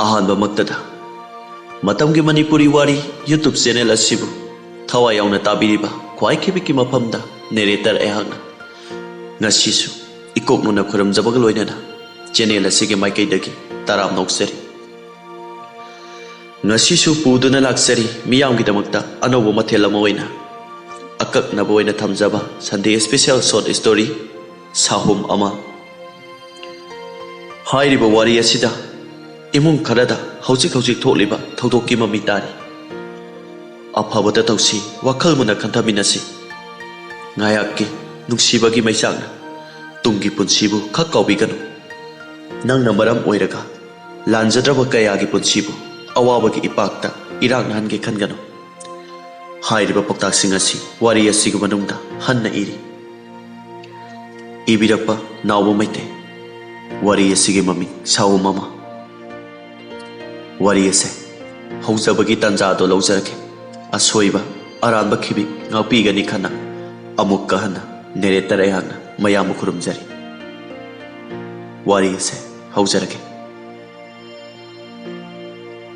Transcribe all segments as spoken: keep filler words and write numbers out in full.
ꯑꯍꯥꯟꯕꯃꯛꯇꯗ ꯃꯇꯝꯒꯤ ꯃꯅꯤꯄꯨꯔꯤ ꯋꯥꯔꯤ YouTube channel ꯑꯁꯤꯕꯨ ꯊꯋꯥꯏ ꯌꯥꯎꯅ ꯇꯥꯕꯤꯔꯤꯕ ꯈ꯭ꯋꯥꯏ ꯈꯤꯕꯤꯛꯀꯤ ꯃꯐꯝꯗ ꯅꯦꯔꯦꯇꯔ ꯑꯩꯍꯥꯛꯅ ꯉꯁꯤꯁꯨ ꯏꯀꯣꯛ ꯅꯣꯟꯅ ꯈꯨꯔꯨꯝꯖꯕꯒ ꯂꯣꯏꯅꯅ ꯆꯦꯅꯦꯜ ꯑꯁꯤꯒꯤ ꯃꯥꯏꯀꯩꯗꯒꯤ ꯇꯔꯥꯝꯅ ꯑꯣꯛꯆꯔꯤ꯫ ꯉꯁꯤꯁꯨ ꯄꯨꯗꯨꯅ ꯂꯥꯛꯆꯔꯤ ꯃꯤꯌꯥꯝꯒꯤꯗꯃꯛꯇ ꯑꯅꯧꯕ ꯃꯊꯦꯜ ꯑꯃ ꯑꯣꯏꯅ ꯑꯀꯛꯅꯕ ꯑꯣꯏꯅ ꯊꯝꯖꯕ Sunday special short story ꯁꯥꯍꯨꯝ ꯑꯃ꯫ ꯍꯥꯏꯔꯤꯕ ꯋꯥꯔꯤ ꯑꯁꯤꯗ ꯏꯃꯨꯡ ꯈꯔꯗ ꯍꯧꯖꯤꯛ ꯍꯧꯖꯤꯛ ꯊꯣꯛꯂꯤꯕ ꯊꯧꯗꯣꯛꯀꯤ ꯃꯃꯤ ꯇꯥꯔꯤ꯫ ꯑꯐꯕꯇ ꯇꯧꯁꯤ, ꯋꯥꯈꯜ ꯃꯨꯟꯅ ꯈꯟꯊꯃꯤꯟꯅꯁꯤ꯫ ꯉꯥꯏꯍꯥꯛꯀꯤ ꯅꯨꯡꯁꯤꯕꯒꯤ ꯃꯩꯆꯥꯛꯅ ꯇꯨꯡꯒꯤ ꯄꯨꯟꯁꯤꯕꯨ ꯈꯛ ꯀꯥꯎꯕꯤꯒꯅꯨ꯫ ꯅꯪꯅ ꯃꯔꯝ ꯑꯣꯏꯔꯒ ꯂꯥꯟꯖꯗ꯭ꯔꯕ ꯀꯌꯥꯒꯤ ꯄꯨꯟꯁꯤꯕꯨ ꯑꯋꯥꯕꯒꯤ ꯏꯄꯥꯛꯇ ꯏꯔꯥꯛꯅꯍꯟꯒꯦ ꯈꯟꯒꯅꯨ꯫ ꯍꯥꯏꯔꯤꯕ ꯄꯥꯎꯇꯥꯛꯁꯤꯡ ꯑꯁꯤ ꯋꯥꯔꯤ ꯑꯁꯤꯒꯤ ꯃꯅꯨꯡꯗ ꯍꯟꯅ ꯏꯔꯤ꯫ ꯏꯕꯤꯔꯛꯄ ꯅꯥꯎꯕ ꯃꯩꯇꯩ꯫ ꯋꯥꯔꯤ ꯑꯁꯤꯒꯤ ꯃꯃꯤꯡ ꯁꯥꯍꯨꯝ ꯑꯃ꯫ ꯋꯥꯔꯤ ꯑꯁꯦ ꯍꯧꯖꯕꯒꯤ ꯇꯥꯟꯖꯥ ꯑꯗꯨ ꯂꯧꯖꯔꯒꯦ꯫ ꯑꯁꯣꯏꯕ, ꯑꯔꯥꯟꯕ ꯈꯤꯕꯤ ꯉꯥꯛꯄꯤꯒꯅꯤ ꯈꯟꯅ ꯑꯃꯨꯛꯀ ꯍꯟꯅ ꯅꯦꯔꯦꯇꯔ ꯑꯩꯍꯥꯛꯅ ꯃꯌꯥꯝꯕꯨ ꯈꯨꯔꯨꯝꯖꯔꯤ꯫ ꯋꯥꯔꯤ ꯑꯁꯦ ꯍꯧꯖꯔꯒꯦ꯫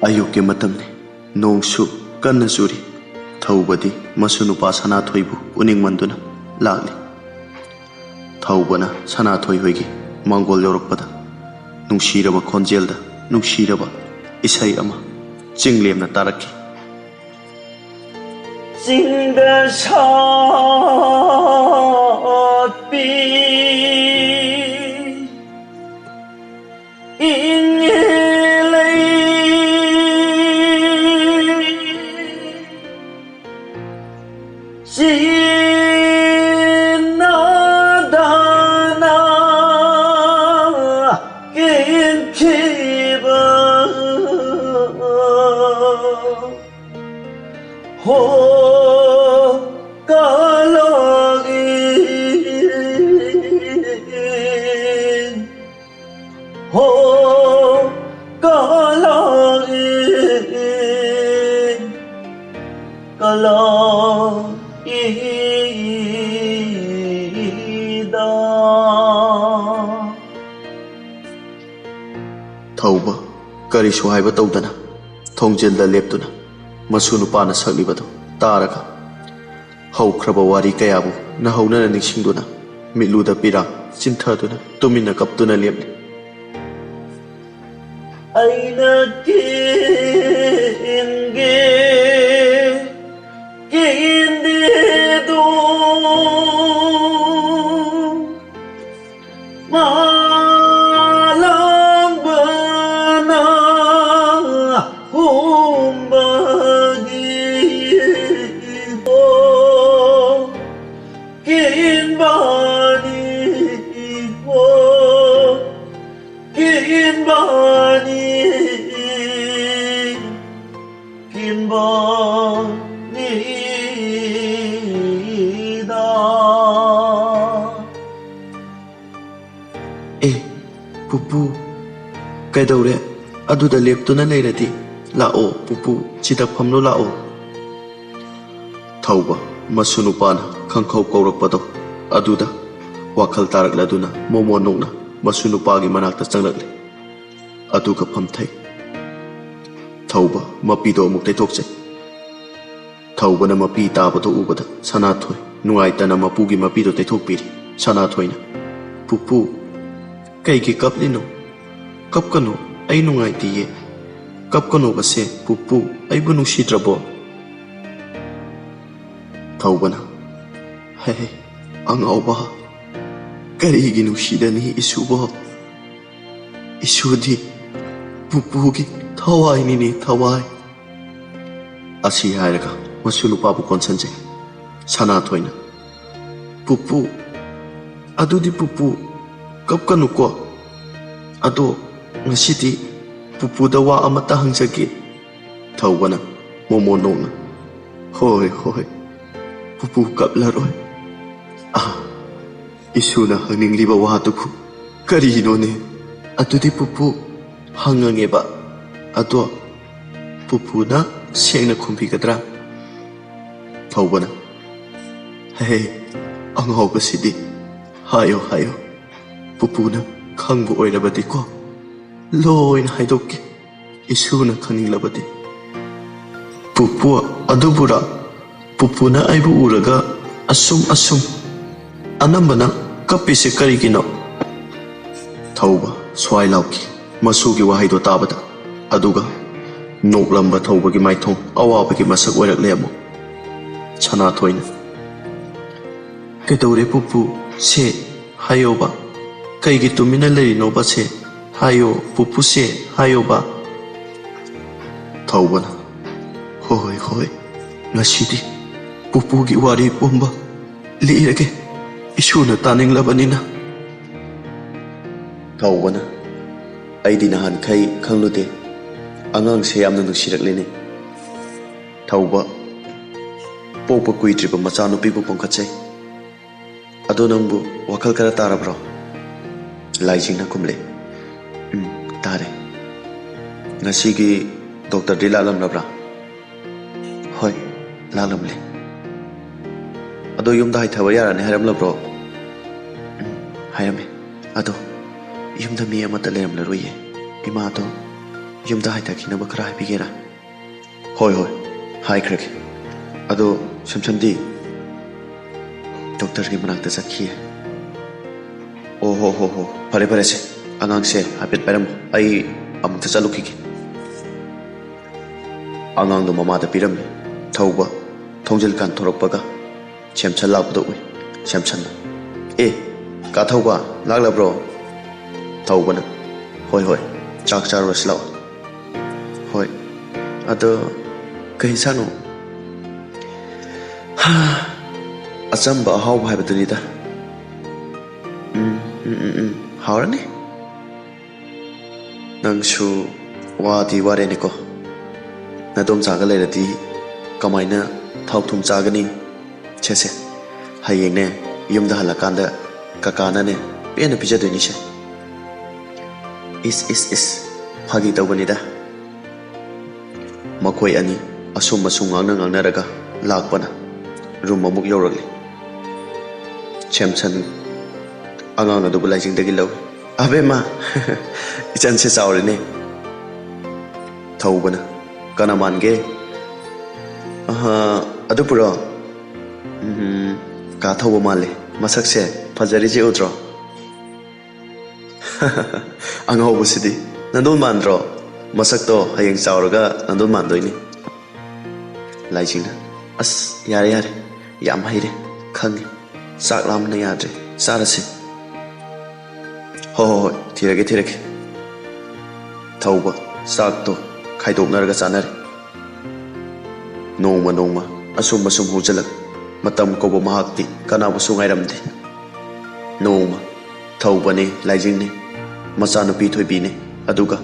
ꯑꯌꯨꯛꯀꯤ ꯃꯇꯝꯅꯤ꯫ ꯅꯣꯡꯁꯨ ꯀꯟꯅ ꯆꯨꯔꯤ꯫ ꯊꯧꯕꯗꯤ ꯃꯁꯨ ꯅꯨꯄꯥ ꯁꯅꯥꯊꯣꯏꯕꯨ ꯎꯅꯤꯡꯃꯟꯗꯨꯅ ꯂꯥꯛꯂꯤ꯫ ꯊꯧꯕꯅ ꯁꯅꯥꯊꯣꯏ ꯍꯣꯏꯒꯤ ꯃꯥꯡꯒꯣꯜ ꯌꯧꯔꯛꯄꯗ ꯅꯨꯡꯁꯤꯔꯕ ꯈꯣꯟꯖꯦꯜꯗ ꯅꯨꯡꯁꯤꯔꯕ ꯏꯁꯩ ꯑꯃ ꯆꯤꯡꯂꯦꯝꯅ ꯇꯥꯔꯛꯈꯤ꯫ ꯆꯤꯡꯗ ꯁꯥꯠꯄꯤ ꯏꯪꯉꯦ ꯂꯩ ꯆꯤꯟꯅꯗꯅ ꯀꯦꯟꯈꯤꯕ ꯍꯣ ꯀꯂꯒꯤ ꯍꯣ ꯀꯂꯒꯤ ꯀꯂ ꯏꯗ ꯊꯧꯕ ꯀꯔꯤꯁꯨ ꯍꯥꯏꯕ ꯇꯧꯗꯅ ꯊꯣꯡꯖꯤꯜꯗ ꯂꯦꯞꯇꯨꯅ ꯃꯁꯨ ꯅꯨꯄꯥꯅ ꯁꯛꯂꯤꯕꯗꯨ ꯇꯥꯔꯒ, ꯍꯧꯈ꯭ꯔꯕ ꯋꯥꯔꯤ ꯀꯌꯥꯕꯨ ꯅꯧꯍꯧꯅꯅ ꯅꯤꯡꯁꯤꯡꯗꯨꯅ ꯃꯤꯠꯂꯨꯗ ꯄꯤꯔꯥꯡ ꯆꯤꯟꯊꯗꯨꯅ ꯇꯨꯃꯤꯟꯅ ꯀꯞꯇꯨꯅ ꯂꯦꯞꯂꯤ꯫ ꯑꯩꯅ ꯀꯦꯟꯒꯦ, ꯀꯦꯟꯗꯦꯗꯣ꯫ ꯃꯥꯂꯪꯕꯅ ꯍꯨꯝꯕꯒꯤ ꯍꯣ, ꯀꯤꯟꯕꯅꯤ ꯍꯣ, ꯀꯤꯟꯕꯅꯤ, ꯀꯤꯟꯕꯅꯤꯗ꯫ ꯑꯦ, ꯄꯨꯄꯨ, ꯀꯩꯗꯧꯔꯦ? ꯑꯗꯨꯗ ꯂꯦꯞꯇꯨꯅ ꯂꯩꯔꯗꯤ? ꯂꯥꯛꯑꯣ, ꯄꯨꯄꯨ, ꯁꯤꯗ ꯐꯝꯂꯣ, ꯂꯥꯛꯑꯣ꯫ ꯊꯧꯕ ꯃꯁꯨ ꯅꯨꯄꯥꯅ ꯈꯪꯈꯧ ꯀꯧꯔꯛꯄꯗꯣ, ꯑꯗꯨꯗ ꯋꯥꯈꯜ ꯇꯥꯔꯛꯂꯗꯨꯅ ꯃꯣꯃꯣꯟ ꯅꯣꯛꯅ ꯃꯁꯨ ꯅꯨꯄꯥꯒꯤ ꯃꯅꯥꯛꯇ ꯆꯪꯂꯛꯂꯦ꯫ ꯑꯗꯨꯒ ꯐꯝꯊꯩ꯫ ꯊꯧꯕ ꯃꯄꯤꯗꯣ ꯑꯃꯨꯛ ꯇꯩꯊꯣꯛꯆꯩ꯫ ꯊꯧꯕꯅ ꯃꯄꯤ ꯇꯥꯕꯗꯣ ꯎꯕꯗ ꯁꯅꯥꯊꯣꯏ ꯅꯨꯡꯉꯥꯏꯇꯅ ꯃꯄꯨꯒꯤ ꯃꯄꯤꯗꯣ ꯇꯩꯊꯣꯛꯄꯤꯔꯤ꯫ ꯁꯅꯥꯊꯣꯏꯅ, "ꯄꯨꯄꯨ, ꯀꯩꯒꯤ ꯀꯞꯂꯤꯅꯣ? ꯀꯞꯀꯅꯨ, ꯑꯩ ꯅꯨꯡꯉꯥꯏꯇꯤꯌꯦ꯫ ꯀꯞꯀꯅꯣꯕꯁꯦ, ꯄꯨꯄꯨ, ꯑꯩꯕꯨ ꯅꯨꯡꯁꯤꯗ꯭ꯔꯕꯣ?" ꯊꯧꯕꯅ, "ꯍꯦ, ꯑꯉꯥꯎꯕ, ꯀꯔꯤꯒꯤ ꯅꯨꯡꯁꯤꯗꯅꯤ ꯏꯁꯨꯕꯣ? ꯏꯁꯨꯗꯤ ꯄꯨꯄꯨꯒꯤ ꯊꯋꯥꯏꯅꯤꯅꯦ, ꯊꯋꯥꯏ꯫" ꯑꯁꯤ ꯍꯥꯏꯔꯒ ꯃꯁꯨ ꯅꯨꯄꯥꯕꯨ ꯀꯣꯟꯁꯤꯟꯖꯩ꯫ ꯁꯅꯥꯊꯣꯏꯅ, "ꯄꯨꯄꯨ, ꯑꯗꯨꯗꯤ ꯄꯨꯄꯨ, ꯀꯞꯀꯅꯨꯀꯣ꯫ ꯑꯗꯣ ꯉꯁꯤꯗꯤ ꯄꯨꯄꯨꯗ ꯋꯥ ꯑꯃꯇ ꯍꯪꯖꯒꯦ꯫" ꯊꯧꯕꯅ ꯃꯣꯃꯣꯟ ꯅꯣꯛꯅ, "ꯍꯣꯏ, ꯍꯣꯏ, ꯄꯨꯄꯨ ꯀꯞꯂꯔꯣꯏ꯫ ꯑꯥ, ꯏꯁꯨꯅ ꯍꯪꯅꯤꯡꯂꯤꯕ ꯋꯥꯗꯨꯕꯨ ꯀꯔꯤꯅꯣꯅꯦ? ꯑꯗꯨꯗꯤ ꯄꯨꯄꯨ, ꯍꯪꯉꯒꯦꯕ꯫ ꯑꯗꯣ ꯄꯨꯄꯨꯅ ꯁꯦꯡꯅ ꯈꯨꯝꯕꯤꯒꯗ꯭ꯔꯥ?" ꯊꯧꯕꯅ, "ꯍꯦ, ꯑꯉꯥꯎꯕꯁꯤꯗꯤ, ꯍꯥꯏꯌꯣ, ꯍꯥꯏꯌꯣ꯫ ꯄꯨꯄꯨꯅ ꯈꯪꯕ ꯑꯣꯏꯔꯕꯗꯤꯀꯣ, ꯂꯣꯏꯅ ꯍꯥꯏꯗꯣꯛꯀꯦ꯫ ꯏꯁꯨꯅ ꯈꯪꯅꯤꯡꯂꯕꯗꯤ꯫ "ꯄꯨꯄꯨ, ꯑꯗꯨꯕꯨꯔꯥ? ꯄꯨꯄꯨꯅ ꯑꯩꯕꯨ ꯎꯔꯒ ꯑꯁꯨꯝ ꯑꯁꯨꯝ ꯑꯅꯝꯕꯅ ꯀꯞꯄꯤꯁꯦ ꯀꯔꯤꯒꯤꯅꯣ?" ꯊꯧꯕ ꯁ꯭ꯋꯥꯏ ꯂꯥꯎꯈꯤ ꯃꯁꯨꯒꯤ ꯋꯥꯍꯩꯗꯣ ꯇꯥꯕꯗ꯫ ꯑꯗꯨꯒ ꯅꯣꯛꯂꯝꯕ ꯊꯧꯕꯒꯤ ꯃꯥꯏꯊꯣꯡ ꯑꯋꯥꯕꯒꯤ ꯃꯁꯛ ꯑꯣꯏꯔꯛꯂꯦ ꯑꯃꯨꯛ꯫ ꯁꯅꯥꯊꯣꯏꯅ, "ꯀꯩꯗꯧꯔꯦ ꯄꯨꯄꯨ? ꯁꯦ, ꯍꯥꯏꯌꯣꯕ꯫ ꯀꯩꯒꯤ ꯇꯨꯃꯤꯟꯅ ꯂꯩꯔꯤꯅꯣꯕ ꯁꯦ? ꯍꯥꯏꯌꯣ, ꯄꯨꯄꯨ ꯁꯦ, ꯍꯥꯏꯌꯣꯕ꯫" ꯊꯧꯕꯅ, "ꯍꯣꯏ, ꯍꯣꯏ, ꯉꯁꯤꯗꯤ ꯄꯨꯄꯨꯒꯤ ꯋꯥꯔꯤ ꯄꯨꯝꯕ ꯂꯤꯔꯒꯦ, ꯏꯁꯨꯅ ꯇꯥꯅꯤꯡꯂꯕꯅꯤꯅ꯫" ꯊꯧꯕꯅ, "ꯑꯩꯗꯤ ꯅꯍꯥꯟꯈꯩ ꯈꯪꯂꯨꯗꯦ꯫ ꯑꯉꯥꯡꯁꯦ ꯌꯥꯝꯅ ꯅꯨꯡꯁꯤꯔꯛꯂꯦꯅꯦ꯫" ꯊꯧꯕ, "ꯄꯣꯛꯄ ꯀꯨꯏꯗ꯭ꯔꯤꯕ ꯃꯆꯥꯅꯨꯄꯤꯕꯨ ꯄꯣꯡꯈꯠꯆꯩ꯫ ꯑꯗꯣ ꯅꯪꯕꯨ ꯋꯥꯈꯜ ꯈꯔ ꯇꯥꯔꯕ꯭ꯔꯣ?" ꯂꯥꯏꯖꯤꯡꯅ ꯈꯨꯝꯂꯦ, "ꯎꯝ, ꯇꯥꯔꯦ꯫ ꯉꯁꯤꯒꯤ ꯗꯣꯛꯇꯔꯗꯤ ꯂꯥꯛꯂꯝꯂꯕ꯭ꯔꯥ?" "ꯍꯣꯏ, ꯂꯥꯛꯂꯝꯂꯦ꯫" "ꯑꯗꯣ ꯌꯨꯝꯗ ꯍꯥꯏꯊꯕ ꯌꯥꯔꯅꯤ ꯍꯥꯏꯔꯝꯂꯕ꯭ꯔꯣ?" "ꯎꯝ, ꯍꯥꯏꯔꯝꯃꯦ꯫ ꯑꯗꯣ ꯌꯨꯝꯗ ꯃꯤ ꯑꯃꯠꯇ ꯂꯩꯔꯝꯂꯔꯣꯏꯌꯦ꯫ ꯏꯃꯥꯗꯣ ꯌꯨꯝꯗ ꯍꯥꯏꯊꯈꯤꯅꯕ ꯈꯔ ꯍꯥꯏꯕꯤꯒꯦꯔꯥ?" "ꯍꯣꯏ, ꯍꯣꯏ, ꯍꯥꯏꯈ꯭ꯔꯒꯦ꯫ ꯑꯗꯣ ꯁꯦꯝꯁꯟꯗꯤ?" "ꯗꯣꯛꯇꯔꯒꯤ ꯃꯅꯥꯛꯇ ꯆꯠꯈꯤꯌꯦ꯫" "ꯑꯣ ꯍꯣ ꯍꯣ ꯍꯣ, ꯐꯔꯦ ꯐꯔꯦꯁꯦ, ꯑꯉꯥꯡꯁꯦ ꯍꯥꯏꯐꯦꯠ ꯄꯥꯏꯔꯝꯃꯣ, ꯑꯩ ꯑꯃꯨꯛꯇ ꯆꯠꯂꯨꯈꯤꯒꯦ꯫" ꯑꯉꯥꯡꯗꯣ ꯃꯃꯥꯗ ꯄꯤꯔꯝꯃꯤ꯫ ꯊꯧꯕ ꯊꯣꯡꯖꯤꯜ ꯀꯥꯟꯊꯣꯔꯛꯄꯒ ꯁꯦꯝꯁꯟ ꯂꯥꯛꯄꯗꯣ ꯎꯏ꯫ ꯁꯦꯝꯁꯟꯅ, "ꯑꯦ, ꯀꯥ ꯊꯧꯕ, ꯂꯥꯛꯂꯕ꯭ꯔꯣ?" ꯊꯧꯕꯅ, "ꯍꯣꯏ, ꯍꯣꯏ, ꯆꯥꯛ ꯆꯥꯔꯨꯔꯁꯤ ꯂꯥꯛꯑꯣ꯫" "ꯍꯣꯏ, ꯑꯗꯣ ꯀꯩ ꯏꯟꯁꯥꯡꯅꯣ?" "ꯍꯥ, ꯑꯆꯝꯕ ꯑꯍꯥꯎꯕ ꯍꯥꯏꯕꯗꯨꯅꯤꯗ꯫" "ꯎꯝ, ꯎꯝ, ꯎꯝ, ꯎꯝ, ꯍꯥꯎꯔꯅꯤ꯫" "ꯅꯪꯁꯨ ꯋꯥꯗꯤ ꯋꯥꯔꯦꯅꯦꯀꯣ꯫ ꯅꯗꯣꯝꯆꯥꯒ ꯂꯩꯔꯗꯤ ꯀꯃꯥꯏꯅ ꯊꯥꯎ ꯊꯨꯝ ꯆꯥꯒꯅꯤ? ꯁꯦ, ꯁꯦ, ꯍꯌꯦꯡꯅꯦ, ꯌꯨꯝꯗ ꯍꯜꯂꯛꯀꯥꯟꯗ ꯀꯀꯥꯅꯅꯦ, ꯄꯦꯟꯅ ꯄꯤꯖꯗꯣꯏꯅꯤꯁꯦ꯫" "ꯏꯁ, ꯏꯁ, ꯏꯁ, ꯐꯥꯒꯤ ꯇꯧꯕꯅꯤꯗ꯫" ꯃꯈꯣꯏ ꯑꯅꯤ ꯑꯁꯨꯝ ꯑꯁꯨꯝ ꯉꯥꯡꯅ ꯉꯥꯡꯅꯔꯒ ꯂꯥꯛꯄꯅ ꯔꯨꯝ ꯑꯃꯨꯛ ꯌꯧꯔꯛꯂꯤ꯫ ꯁꯦꯝꯁꯟ ꯑꯉꯥꯡ ꯑꯗꯨꯕꯨ ꯂꯥꯏꯖꯤꯡꯗꯒꯤ ꯂꯧꯏ꯫ "ꯑꯕꯦꯝꯃ, ꯏꯆꯟꯁꯦ ꯆꯥꯎꯔꯦꯅꯦ꯫" ꯊꯧꯕꯅ, "ꯀꯅꯥ ꯃꯥꯟꯒꯦ?" "ꯑꯍ, ꯑꯗꯨꯕꯨꯔꯣ? ꯎꯝ, ꯀꯥ ꯊꯧꯕ ꯃꯥꯜꯂꯦ꯫ ꯃꯁꯛꯁꯦ ꯐꯖꯔꯤꯁꯦ ꯎꯗ꯭ꯔꯣ?" "ꯑꯉꯥꯎꯕꯁꯤꯗꯤ, ꯅꯥꯟꯗꯣꯜ ꯃꯥꯟꯗ꯭ꯔꯣ? ꯃꯁꯛꯇꯣ ꯍꯌꯦꯡ ꯆꯥꯎꯔꯒ ꯅꯥꯟꯗꯣꯜ ꯃꯥꯟꯗꯣꯏꯅꯤ꯫" ꯂꯥꯏꯖꯤꯡꯅ, "ꯑꯁ, ꯌꯥꯔꯦ, ꯌꯥꯔꯦ, ꯌꯥꯝ ꯍꯩꯔꯦ, ꯈꯪꯉꯦ꯫ ꯆꯥꯛ ꯂꯥꯝꯕꯅ ꯌꯥꯗ꯭ꯔꯦ, ꯆꯥꯔꯁꯤ꯫" "ꯍꯣ, ꯍꯣ, ꯍꯣꯏ, ꯊꯤꯔꯒꯦ, ꯊꯤꯔꯒꯦ꯫" ꯊꯧꯕ ꯆꯥꯛꯇꯣ ꯈꯥꯏꯗꯣꯛꯅꯔꯒ ꯆꯥꯅꯔꯦ꯫ ꯅꯣꯡꯃ ꯅꯣꯡꯃ ꯑꯁꯨꯝ ꯑꯁꯨꯝ ꯍꯧꯖꯤꯜꯂꯛ, ꯃꯇꯝ ꯀꯧꯕ ꯃꯍꯥꯛꯇꯤ ꯀꯅꯥꯕꯨꯁꯨ ꯉꯥꯏꯔꯝꯗꯦ꯫ ꯅꯣꯡꯃ ꯊꯧꯕꯅꯦ, ꯂꯥꯏꯖꯤꯡꯅꯦ, ꯃꯆꯥꯅꯨꯄꯤ ꯊꯣꯏꯕꯤꯅꯦ, ꯑꯗꯨꯒ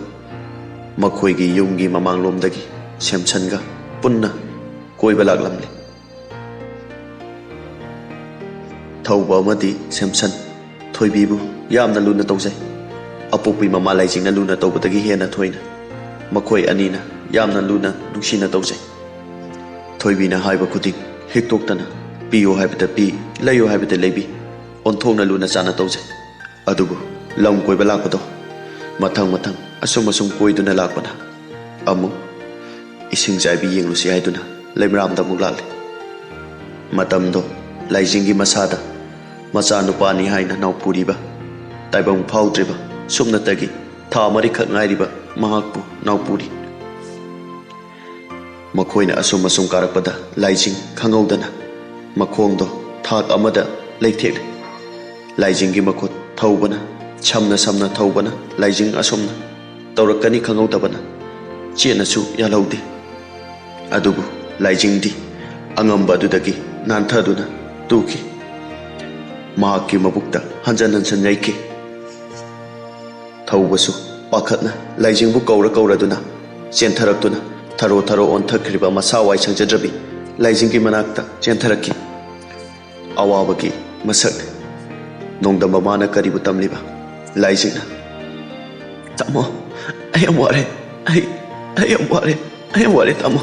ꯃꯈꯣꯏꯒꯤ ꯌꯨꯝꯒꯤ ꯃꯃꯥꯡꯂꯣꯝꯗꯒꯤ ꯁꯦꯝꯁꯟꯒ ꯄꯨꯟꯅ ꯀꯣꯏꯕ ꯂꯥꯛꯂꯝꯂꯦ꯫ ꯊꯧꯕ ꯑꯃꯗꯤ ꯁꯦꯝꯁꯟ ꯊꯣꯏꯕꯤꯕꯨ ꯌꯥꯝꯅ ꯂꯨꯅ ꯇꯧꯖꯩ꯫ ꯑꯄꯣꯛꯄꯤ ꯃꯃꯥ ꯂꯥꯏꯖꯤꯡꯅ ꯂꯨꯅ ꯇꯧꯕꯗꯒꯤ ꯍꯦꯟꯅ ꯊꯣꯏꯅ ꯃꯈꯣꯏ ꯑꯅꯤꯅ ꯌꯥꯝꯅ ꯂꯨꯅ ꯅꯨꯡꯁꯤꯅ ꯇꯧꯖꯩ꯫ ꯊꯣꯏꯕꯤꯅ ꯍꯥꯏꯕ ꯈꯨꯗꯤꯡ ꯍꯤꯛꯇꯣꯛꯇꯅ, ꯄꯤꯌꯨ ꯍꯥꯏꯕꯗ ꯄꯤ, ꯂꯩꯌꯨ ꯍꯥꯏꯕꯗ ꯂꯩꯕꯤ, ꯑꯣꯟꯊꯣꯛꯅ ꯂꯨꯅ ꯆꯥꯅ ꯇꯧꯖꯩ꯫ ꯑꯗꯨꯕꯨ ꯂꯝ ꯀꯣꯏꯕ ꯂꯥꯛꯄꯗꯣ ꯃꯊꯪ ꯃꯊꯪ ꯑꯁꯨꯝ ꯑꯁꯨꯝ ꯀꯣꯏꯗꯨꯅ ꯂꯥꯛꯄꯅ ꯑꯃꯨꯛ ꯏꯁꯤꯡ ꯆꯥꯏꯕꯤ ꯌꯦꯡꯂꯨꯁꯤ ꯍꯥꯏꯗꯨꯅ ꯂꯩꯃꯔꯥꯝꯗ ꯑꯃꯨꯛ ꯂꯥꯛꯂꯦ꯫ ꯃꯇꯝꯗꯣ ꯂꯥꯏꯖꯤꯡꯒꯤ ꯃꯁꯥꯗ ꯃꯆꯥꯅꯨꯄꯥꯅꯤ ꯍꯥꯏꯅ ꯅꯥꯎꯄꯨꯔꯤꯕ, ꯇꯥꯏꯕꯪ ꯐꯥꯎꯗ꯭ꯔꯤꯕ, ꯁꯨꯞꯅꯇꯒꯤ ꯊꯥ ꯃꯔꯤꯈꯛ ꯉꯥꯏꯔꯤꯕ ꯃꯍꯥꯛꯄꯨ ꯅꯥꯎꯄꯨꯔꯤ꯫ ꯃꯈꯣꯏꯅ ꯑꯁꯨꯝ ꯑꯁꯨꯝ ꯀꯥꯔꯛꯄꯗ ꯂꯥꯏꯖꯤꯡ ꯈꯪꯍꯧꯗꯅ ꯃꯈꯣꯡꯗꯣ ꯊꯥꯛ ꯑꯃꯗ ꯂꯩꯊꯦꯛꯂꯦ꯫ ꯂꯥꯏꯖꯤꯡꯒꯤ ꯃꯈꯨꯠ ꯊꯧꯕꯅ, ꯁꯝꯅ ꯁꯝꯅ ꯊꯧꯕꯅ ꯂꯥꯏꯖꯤꯡ ꯑꯁꯨꯝꯅ ꯇꯧꯔꯛꯀꯅꯤ ꯈꯪꯍꯧꯗꯕꯅ ꯆꯦꯠꯅꯁꯨ ꯌꯥꯜꯍꯧꯗꯦ꯫ ꯑꯗꯨꯕꯨ ꯂꯥꯏꯖꯤꯡꯗꯤ ꯑꯉꯝꯕ ꯑꯗꯨꯗꯒꯤ ꯅꯥꯟꯊꯗꯨꯅ ꯇꯨꯈꯤ꯫ ꯃꯍꯥꯛꯀꯤ ꯃꯕꯨꯛꯇ ꯍꯟꯖꯟ ꯍꯟꯖꯟ ꯌꯩꯈꯤ꯫ ꯊꯧꯕꯁꯨ ꯄꯥꯈꯠꯅ ꯂꯥꯏꯖꯤꯡꯕꯨ ꯀꯧꯔ ꯀꯧꯔꯗꯨꯅ ꯆꯦꯟꯊꯔꯛꯇꯨꯅ ꯊꯔꯣ ꯊꯔꯣ ꯑꯣꯟꯊꯈ꯭ꯔꯤꯕ ꯃꯁꯥ ꯋꯥꯏ ꯁꯪꯖꯗ꯭ꯔꯕꯤ ꯂꯥꯏꯖꯤꯡꯒꯤ ꯃꯅꯥꯛꯇ ꯆꯦꯟꯊꯔꯛꯈꯤ꯫ ꯑꯋꯥꯕꯒꯤ ꯃꯁꯛ ꯅꯣꯡꯗꯝꯕ ꯃꯥꯅ ꯀꯔꯤꯕꯨ ꯇꯝꯂꯤꯕ? ꯂꯥꯏꯖꯤꯡꯅ, "ꯇꯥꯃꯣ, ꯑꯩ ꯌꯥꯝ ꯋꯥꯔꯦ꯫ ꯑꯩ, ꯑꯩ ꯌꯥꯝ ꯋꯥꯔꯦ꯫ ꯑꯩ ꯌꯥꯝ ꯋꯥꯔꯦ, ꯇꯥꯃꯣ꯫"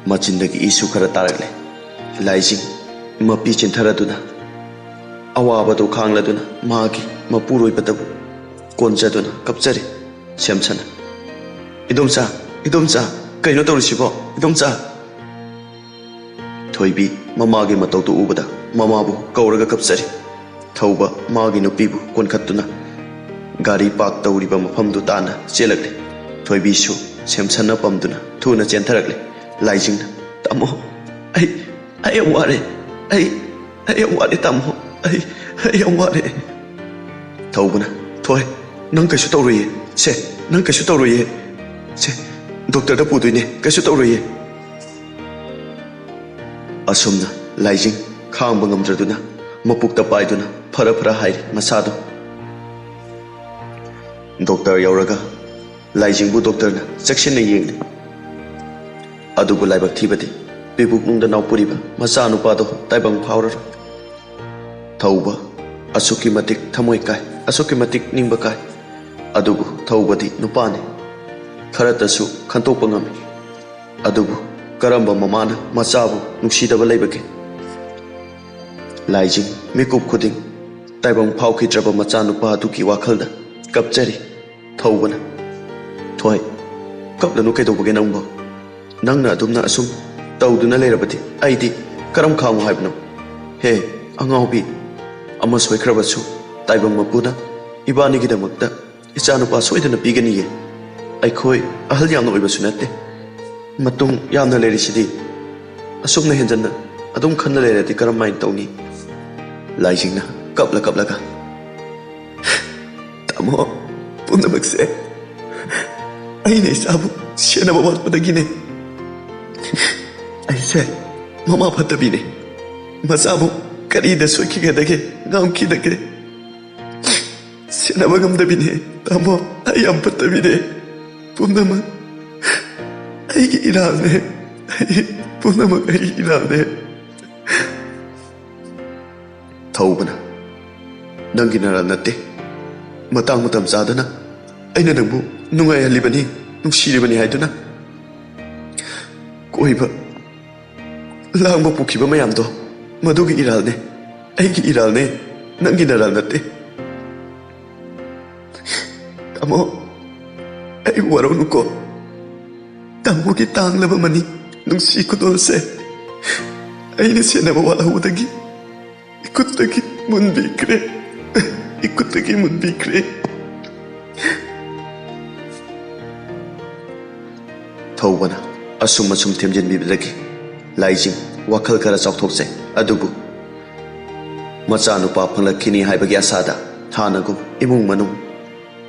ꯃꯆꯤꯟꯗꯒꯤ ꯏꯁꯨ ꯈꯔ ꯇꯥꯔꯛꯂꯦ꯫ ꯂꯥꯏꯖꯤꯡ ꯃꯄꯤ ꯆꯤꯟꯊꯔꯗꯨꯅ ꯑꯋꯥꯕꯗꯨ ꯈꯥꯡꯂꯗꯨꯅ ꯃꯍꯥꯛꯀꯤ ꯃꯄꯨꯔꯣꯏꯕꯗꯕꯨ ꯀꯣꯟꯖꯗꯨꯅ ꯀꯞꯆꯔꯤ꯫ ꯁꯦꯝꯁꯟ "ꯏꯗꯣꯝꯆꯥ, ꯏꯗꯣꯝꯆꯥ, ꯀꯩꯅꯣ ꯇꯧꯔꯤꯁꯤꯕꯣ, ꯏꯗꯣꯝꯆꯥ?" ꯊꯣꯏꯕꯤ ꯃꯃꯥꯒꯤ ꯃꯇꯧꯗꯨ ꯎꯕꯗ ꯃꯃꯥꯕꯨ ꯀꯧꯔꯒ ꯀꯞꯆꯔꯤ꯫ ꯊꯧꯕ ꯃꯥꯒꯤ ꯅꯨꯄꯤꯕꯨ ꯀꯣꯟꯈꯠꯇꯨꯅ ꯒꯥꯔꯤ ꯄꯥꯔꯛ ꯇꯧꯔꯤꯕ ꯃꯐꯝꯗꯨ ꯇꯥꯟꯅ ꯆꯦꯜꯂꯛꯂꯦ꯫ ꯊꯣꯏꯕꯤꯁꯨ ꯁꯦꯝꯁꯟꯅ ꯄꯝꯗꯨꯅ ꯊꯨꯅ ꯆꯦꯟꯊꯔꯛꯂꯦ꯫ ꯂꯥꯏꯖꯤꯡꯅ, "ꯇꯥꯃꯣ, ꯑꯩ, ꯑꯩ ꯌꯥꯝ ꯋꯥꯔꯦ꯫ ꯑꯩ, ꯑꯩ ꯌꯥꯝ ꯋꯥꯔꯦ, ꯇꯥꯃꯣ꯫ ꯑꯩ, ꯑꯩ ꯌꯥꯝ ꯋꯥꯔꯦ꯫" ꯊꯧꯕꯅ, "ꯊꯣꯏ, ꯅꯪ ꯀꯩꯁꯨ ꯇꯧꯔꯣꯏꯌꯦ꯫ ꯁꯦ, ꯅꯪ ꯀꯩꯁꯨ ꯇꯧꯔꯣꯏꯌꯦ꯫ ꯁꯦ, ꯗꯣꯛꯇꯔꯗ ꯄꯨꯗꯣꯏꯅꯦ, ꯀꯩꯁꯨ ꯇꯧꯔꯣꯏꯌꯦ꯫" ꯑꯁꯨꯝꯅ ꯂꯥꯏꯖꯤꯡ ꯈꯥꯡꯕ ꯉꯝꯗ꯭ꯔꯗꯨꯅ ꯃꯄꯨꯛꯇ ꯄꯥꯏꯗꯨꯅ ꯐꯔ ꯐꯔ ꯍꯥꯏꯔꯤ ꯃꯁꯥꯗꯨ꯫ ꯗꯣꯛꯇꯔ ꯌꯧꯔꯒ ꯂꯥꯏꯖꯤꯡꯕꯨ ꯗꯣꯛꯇꯔꯅ ꯆꯦꯛꯁꯤꯟꯅ ꯌꯦꯡꯂꯤ꯫ ꯑꯗꯨꯕꯨ ꯂꯥꯏꯕꯛ ꯊꯤꯕꯗꯤ ꯄꯤꯕꯨꯛꯅꯨꯡꯗ ꯅꯥꯎꯄꯨꯔꯤꯕ ꯃꯆꯥꯅꯨꯄꯥꯗꯣ ꯇꯥꯏꯕꯪ ꯐꯥꯎꯔꯔꯣꯏ꯫ ꯊꯧꯕ ꯑꯁꯨꯛꯀꯤ ꯃꯇꯤꯛ ꯊꯃꯣꯏ ꯀꯥꯏ, ꯑꯁꯨꯛꯀꯤ ꯃꯇꯤꯛ ꯅꯤꯡꯕ ꯀꯥꯏ꯫ ꯑꯗꯨꯕꯨ ꯊꯧꯕꯗꯤ ꯅꯨꯄꯥꯅꯤ꯫ ꯈꯔꯇꯁꯨ ꯈꯟꯇꯣꯛꯄ ꯉꯝꯃꯤ꯫ ꯑꯗꯨꯕꯨ ꯀꯔꯝꯕ ꯃꯃꯥꯅ ꯃꯆꯥꯕꯨ ꯅꯨꯡꯁꯤꯗꯕ ꯂꯩꯕꯒꯦ? ꯂꯥꯏꯖꯤꯡ ꯃꯤꯀꯨꯞ ꯈꯨꯗꯤꯡ ꯇꯥꯏꯕꯪ ꯐꯥꯎꯈꯤꯗ꯭ꯔꯕ ꯃꯆꯥꯅꯨꯄꯥ ꯑꯗꯨꯒꯤ ꯋꯥꯈꯜꯗ ꯀꯞꯆꯔꯤ꯫ ꯊꯧꯕꯅ, "ꯊꯣꯏ, ꯀꯞꯂꯅꯨ, ꯀꯩꯗꯧꯕꯒꯦ ꯅꯪꯕꯣ? ꯅꯪꯅ ꯑꯗꯨꯝꯅ ꯑꯁꯨꯝ ꯇꯧꯗꯨꯅ ꯂꯩꯔꯕꯗꯤ ꯑꯩꯗꯤ ꯀꯔꯝ ꯈꯥꯡꯉꯨ ꯍꯥꯏꯕꯅꯣ? ꯍꯦ, ꯑꯉꯥꯎꯕꯤ, ꯑꯃ ꯁꯣꯏꯈ꯭ꯔꯕꯁꯨ ꯇꯥꯏꯕꯪ ꯃꯄꯨꯅ ꯏꯕꯥꯅꯤꯒꯤꯗꯃꯛꯇ ꯏꯆꯥꯅꯨꯄꯥ ꯁꯣꯏꯗꯅ ꯄꯤꯒꯅꯤꯌꯦ꯫ ꯑꯩꯈꯣꯏ ꯑꯍꯜ ꯌꯥꯝꯅ ꯑꯣꯏꯕꯁꯨ ꯅꯠꯇꯦ꯫ ꯃꯇꯨꯡ ꯌꯥꯝꯅ ꯂꯩꯔꯤꯁꯤꯗꯤ꯫ ꯑꯁꯨꯝꯅ ꯍꯦꯟꯖꯟꯅ ꯑꯗꯨꯝ ꯈꯟꯅ ꯂꯩꯔꯗꯤ ꯀꯔꯝꯃꯥꯏꯅ ꯇꯧꯅꯤ?" ꯂꯥꯏꯖꯤꯡꯅ ꯀꯞꯂ ꯀꯞꯂꯒ, "ꯇꯥꯃꯣ, ꯄꯨꯝꯅꯃꯛꯁꯦ ꯑꯩꯅ ꯏꯆꯥꯕꯨ ꯁꯦꯟꯅꯕ ꯋꯥꯠꯄꯗꯒꯤꯅꯦ꯫ ꯑꯩꯁꯦ ꯃꯃꯥ ꯐꯠꯇꯕꯤꯅꯦ꯫ ꯃꯆꯥꯕꯨ ꯀꯔꯤꯗ ꯁꯣꯏꯈꯤꯒꯗꯒꯦ, ꯉꯥꯡꯈꯤꯗꯒꯦ? ꯁꯦꯟꯅꯕ ꯉꯝꯗꯕꯤꯅꯦ, ꯇꯥꯃꯣ꯫ ꯑꯩ ꯌꯥꯝ ꯐꯠꯇꯕꯤꯅꯦ꯫ ꯄꯨꯝꯅꯃꯛ ꯑꯩꯒꯤ ꯏꯔꯥꯜꯅꯦ꯫ ꯑꯩ, ꯄꯨꯝꯅꯃꯛ ꯑꯩꯒꯤ ꯏꯔꯥꯜꯅꯦ꯫" ꯊꯧꯕꯅ, "ꯅꯪꯒꯤ ꯅꯔꯥꯜ ꯅꯠꯇꯦ꯫ ꯃꯇꯥꯡ ꯃꯇꯝ ꯆꯥꯗꯅ ꯑꯩꯅ ꯅꯪꯕꯨ ꯅꯨꯡꯉꯥꯏꯍꯜꯂꯤꯕꯅꯤ, ꯅꯨꯡꯁꯤꯔꯤꯕꯅꯤ ꯍꯥꯏꯗꯨꯅ ꯀꯣꯏꯕ ꯂꯥꯡꯕ ꯄꯨꯈꯤꯕ ꯃꯌꯥꯝꯗꯣ, ꯃꯗꯨꯒꯤ ꯏꯔꯥꯜꯅꯦ꯫ ꯑꯩꯒꯤ ꯏꯔꯥꯜꯅꯦ, ꯅꯪꯒꯤ ꯅꯔꯥꯜ ꯅꯠꯇꯦ꯫ ꯇꯥꯃꯣ, ꯑꯩ ꯋꯥꯔꯧꯅꯨꯀꯣ꯫ ꯇꯥꯃꯣꯒꯤ ꯇꯥꯡꯂꯕ ꯃꯅꯤ ꯅꯨꯡꯁꯤ ꯈꯨꯗꯣꯜꯁꯦ ꯑꯩꯅ ꯁꯦꯟꯅꯕ ꯋꯥꯠꯍꯧꯕꯗꯒꯤ ꯏꯈꯨꯠꯇꯒꯤ ꯃꯨꯟꯕꯤꯈ꯭ꯔꯦ꯫ ꯏꯈꯨꯠꯇꯒꯤ ꯃꯨꯟꯕꯤꯈ꯭ꯔꯦ꯫ ꯊꯧꯕꯅ ꯑꯁꯨꯝ ꯑꯁꯨꯝ ꯊꯦꯝꯖꯤꯟꯕꯤꯕꯗꯒꯤ ꯂꯥꯏꯖꯤꯡ ꯋꯥꯈꯜ ꯈꯔ ꯆꯥꯎꯊꯣꯛꯆꯩ꯫ ꯑꯗꯨꯕꯨ ꯃꯆꯥꯅꯨꯄꯥ ꯐꯪꯂꯛꯈꯤꯅꯤ ꯍꯥꯏꯕꯒꯤ ꯑꯁꯥꯗ ꯍꯥꯟꯅꯒꯨꯝ ꯏꯃꯨꯡ ꯃꯅꯨꯡ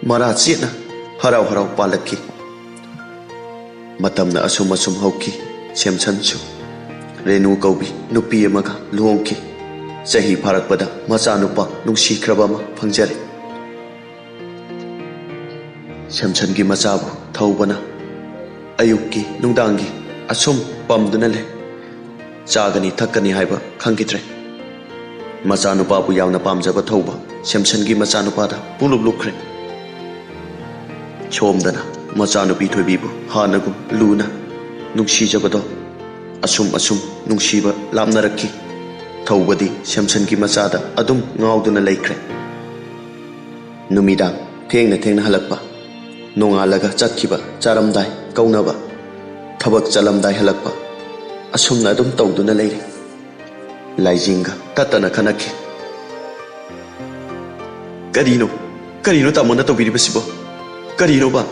ꯃꯔꯥ ꯆꯦꯠꯅ ꯍꯔꯥꯎ ꯍꯔꯥꯎ ꯄꯥꯜꯂꯛꯈꯤ꯫ ꯃꯇꯝꯅ ꯑꯁꯨꯝ ꯑꯁꯨꯝ ꯍꯧꯈꯤ꯫ ꯁꯦꯝꯁꯟꯁꯨ ꯔꯦꯅꯨ ꯀꯧꯕꯤ ꯅꯨꯄꯤ ꯑꯃꯒ ꯂꯨꯍꯣꯡꯈꯤ꯫ ꯆꯍꯤ ꯐꯥꯔꯛꯄꯗ ꯃꯆꯥꯅꯨꯄꯥ ꯅꯨꯡꯁꯤꯈ꯭ꯔꯕ ꯑꯃ ꯐꯪꯖꯔꯦ꯫ ꯁꯦꯝꯁꯟꯒꯤ ꯃꯆꯥꯕꯨ ꯊꯧꯕꯅ ꯑꯌꯨꯛꯀꯤ ꯅꯨꯡꯗꯥꯡꯒꯤ ꯑꯁꯨꯝ ꯄꯝꯗꯨꯅ ꯂꯩ꯫ ꯆꯥꯒꯅꯤ ꯊꯛꯀꯅꯤ ꯍꯥꯏꯕ ꯈꯪꯈꯤꯗ꯭ꯔꯦ꯫ ꯃꯆꯥꯅꯨꯄꯥꯕꯨ ꯌꯥꯝꯅ ꯄꯥꯝꯖꯕ ꯊꯧꯕ ꯁꯦꯝꯁꯟꯒꯤ ꯃꯆꯥꯅꯨꯄꯥꯗ ꯄꯨꯡꯂꯨꯞ ꯂꯨꯞꯈ꯭ꯔꯦ꯫ ꯁꯣꯝꯗꯅ ꯃꯆꯥꯅꯨꯄꯤ ꯊꯣꯏꯕꯤꯕꯨ ꯍꯥꯟꯅꯒꯨꯝ ꯂꯨꯅ ꯅꯨꯡꯁꯤꯖꯕꯗꯣ ꯑꯁꯨꯝ ꯑꯁꯨꯝ ꯅꯨꯡꯁꯤꯕ ꯂꯥꯞꯅꯔꯛꯈꯤ꯫ ꯊꯧꯕꯗꯤ ꯁꯦꯝꯁꯟꯒꯤ ꯃꯆꯥꯗ ꯑꯗꯨꯝ ꯉꯥꯎꯗꯨꯅ ꯂꯩꯈ꯭ꯔꯦ꯫ ꯅꯨꯃꯤꯗꯥꯡ ꯊꯦꯡꯅ ꯊꯦꯡꯅ ꯍꯜꯂꯛꯄ, ꯅꯣꯡꯉꯥꯜꯂꯒ ꯆꯠꯈꯤꯕ, ꯆꯥꯔꯝꯗꯥꯏ ꯀꯧꯅꯕ, ꯊꯕꯛ ꯆꯠꯂꯝꯗꯥꯏ ꯍꯜꯂꯛꯄ, ꯑꯁꯨꯝꯅ ꯑꯗꯨꯝ ꯇꯧꯗꯨꯅ ꯂꯩꯔꯦ꯫ ꯂꯥꯏꯖꯤꯡꯒ ꯇꯠꯇꯅ ꯈꯠꯅꯈꯤ꯫ "ꯀꯔꯤꯅꯣ? ꯀꯔꯤꯅꯣ ꯇꯥꯃꯣꯅ ꯇꯧꯕꯤꯔꯤꯕꯁꯤꯕꯣ? ꯀꯔꯤꯅꯣꯕ?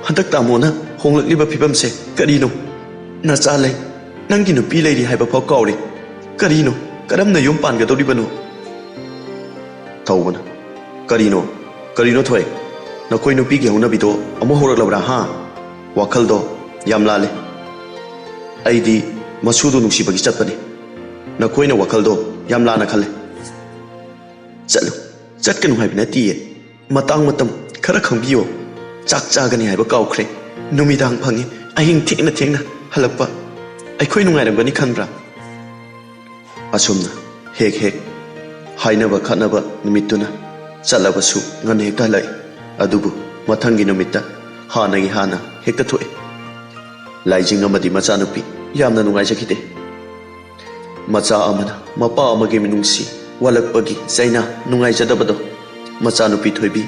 ꯍꯟꯗꯛ ꯇꯥꯃꯣꯅ ꯍꯣꯡꯂꯛꯂꯤꯕ ꯐꯤꯕꯝꯁꯦ ꯀꯔꯤꯅꯣ? ꯅꯆꯥ ꯂꯩ, ꯅꯪꯒꯤ ꯅꯨꯄꯤ ꯂꯩꯔꯤ ꯍꯥꯏꯕ ꯐꯥꯎ ꯀꯥꯎꯔꯦ꯫ ꯀꯔꯤꯅꯣ? ꯀꯔꯝꯅ ꯌꯨꯝ ꯄꯥꯟꯒꯗꯧꯔꯤꯕꯅꯣ?" ꯊꯧꯕꯅ, "ꯀꯔꯤꯅꯣ? ꯀꯔꯤꯅꯣ ꯊꯣꯏ? ꯅꯈꯣꯏ ꯅꯨꯄꯤꯒꯤ ꯍꯧꯅꯕꯤꯗꯣ ꯑꯃꯨꯛ ꯍꯧꯔꯛꯂꯕ꯭ꯔꯥ, ꯍꯥ? ꯋꯥꯈꯜꯗꯣ ꯌꯥꯝ ꯂꯥꯜꯂꯦ꯫ ꯑꯩꯗꯤ ꯃꯁꯨꯗꯨ ꯅꯨꯡꯁꯤꯕꯒꯤ ꯆꯠꯄꯅꯤ꯫ ꯅꯈꯣꯏꯅ ꯋꯥꯈꯜꯗꯣ ꯌꯥꯝ ꯂꯥꯟꯅ ꯈꯜꯂꯦ꯫ ꯆꯠꯂꯨ, ꯆꯠꯀꯅꯨ ꯍꯥꯏꯕ ꯅꯠꯇꯤꯌꯦ꯫ ꯃꯇꯥꯡ ꯃꯇꯝ ꯈꯔ ꯈꯪꯕꯤꯌꯣ꯫ ꯆꯥꯛ ꯆꯥꯒꯅꯤ ꯍꯥꯏꯕ ꯀꯥꯎꯈ꯭ꯔꯦ꯫ ꯅꯨꯃꯤꯗꯥꯡ ꯐꯪꯉꯤ, ꯑꯍꯤꯡ ꯊꯦꯡꯅ ꯊꯦꯡꯅ ꯍꯜꯂꯛꯄ꯫ ꯑꯩꯈꯣꯏ ꯅꯨꯡꯉꯥꯏꯔꯝꯒꯅꯤ ꯈꯟꯕ꯭ꯔꯥ?" ꯑꯁꯨꯝꯅ ꯍꯦꯛ ꯍꯦꯛ ꯍꯥꯏꯅꯕ ꯈꯠꯅꯕ ꯅꯨꯃꯤꯠꯇꯨꯅ ꯆꯠꯂꯕꯁꯨ ꯉꯟꯅ ꯍꯦꯛꯇ ꯍꯜꯂꯛꯏ꯫ ꯑꯗꯨꯕꯨ ꯃꯊꯪꯒꯤ ꯅꯨꯃꯤꯠꯇ ꯍꯥꯟꯅꯒꯤ ꯍꯥꯟꯅ ꯍꯦꯛꯇ ꯊꯣꯛꯏ꯫ ꯂꯥꯏꯖꯤꯡ ꯑꯃꯗꯤ ꯃꯆꯥꯅꯨꯄꯤ ꯌꯥꯝꯅ ꯅꯨꯡꯉꯥꯏꯖꯈꯤꯗꯦ꯫ ꯃꯆꯥ ꯑꯃꯅ ꯃꯄꯥ ꯑꯃꯒꯤ ꯃꯤꯅꯨꯡꯁꯤ ꯋꯥꯠꯂꯛꯄꯒꯤ ꯆꯩꯅꯥ ꯅꯨꯡꯉꯥꯏꯖꯗꯕꯗꯣ ꯃꯆꯥꯅꯨꯄꯤ ꯊꯣꯏꯕꯤ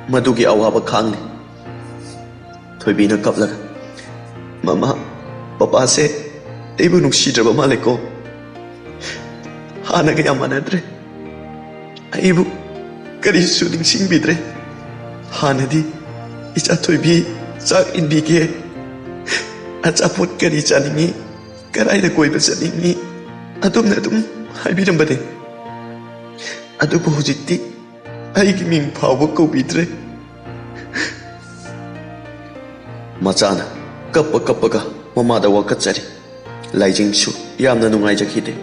ꯃꯗꯨꯒꯤ ꯑꯋꯥꯕ ꯈꯥꯡꯂꯤ꯫ ꯊꯣꯏꯕꯤꯅ ꯀꯞꯂꯒ, "ꯃꯃꯥ, ꯄꯄꯥꯁꯦ ꯑꯩꯕꯨ ꯅꯨꯡꯁꯤꯗ꯭ꯔꯕ ꯃꯥꯜꯂꯦꯀꯣ꯫ ꯍꯥꯟꯅꯒ ꯌꯥꯝ ꯃꯥꯟꯅꯗ꯭ꯔꯦ꯫ ꯑꯩꯕꯨ ꯀꯔꯤꯁꯨ ꯅꯤꯡꯁꯤꯡꯕꯤꯗ꯭ꯔꯦ꯫ ꯍꯥꯟꯅꯗꯤ, 'ꯏꯆꯥ ꯊꯣꯏꯕꯤ, ꯆꯥꯛ ꯏꯟꯕꯤꯒꯦ, ꯑꯆꯥꯄꯣꯠ ꯀꯔꯤ ꯆꯥꯅꯤꯡꯉꯤ, ꯀꯗꯥꯏꯗ ꯀꯣꯏꯕ ꯆꯠꯅꯤꯡꯉꯤ?' ꯑꯗꯨꯝꯅ ꯑꯗꯨꯝ ꯍꯥꯏꯕꯤꯔꯝꯕꯅꯦ꯫ ꯑꯗꯨꯕꯨ ꯍꯧꯖꯤꯛꯇꯤ ꯑꯩꯒꯤ ꯃꯤꯡ ꯐꯥꯎꯕ ꯀꯧꯕꯤꯗ꯭ꯔꯦ"꯫ ꯃꯆꯥꯅ ꯀꯞꯄ ꯀꯞꯄꯒ ꯃꯃꯥꯗ ꯋꯥꯀꯠꯆꯔꯤ꯫ ꯂꯥꯏꯖꯤꯡꯁꯨ ꯌꯥꯝꯅ ꯅꯨꯡꯉꯥꯏꯖꯈꯤꯗꯦ,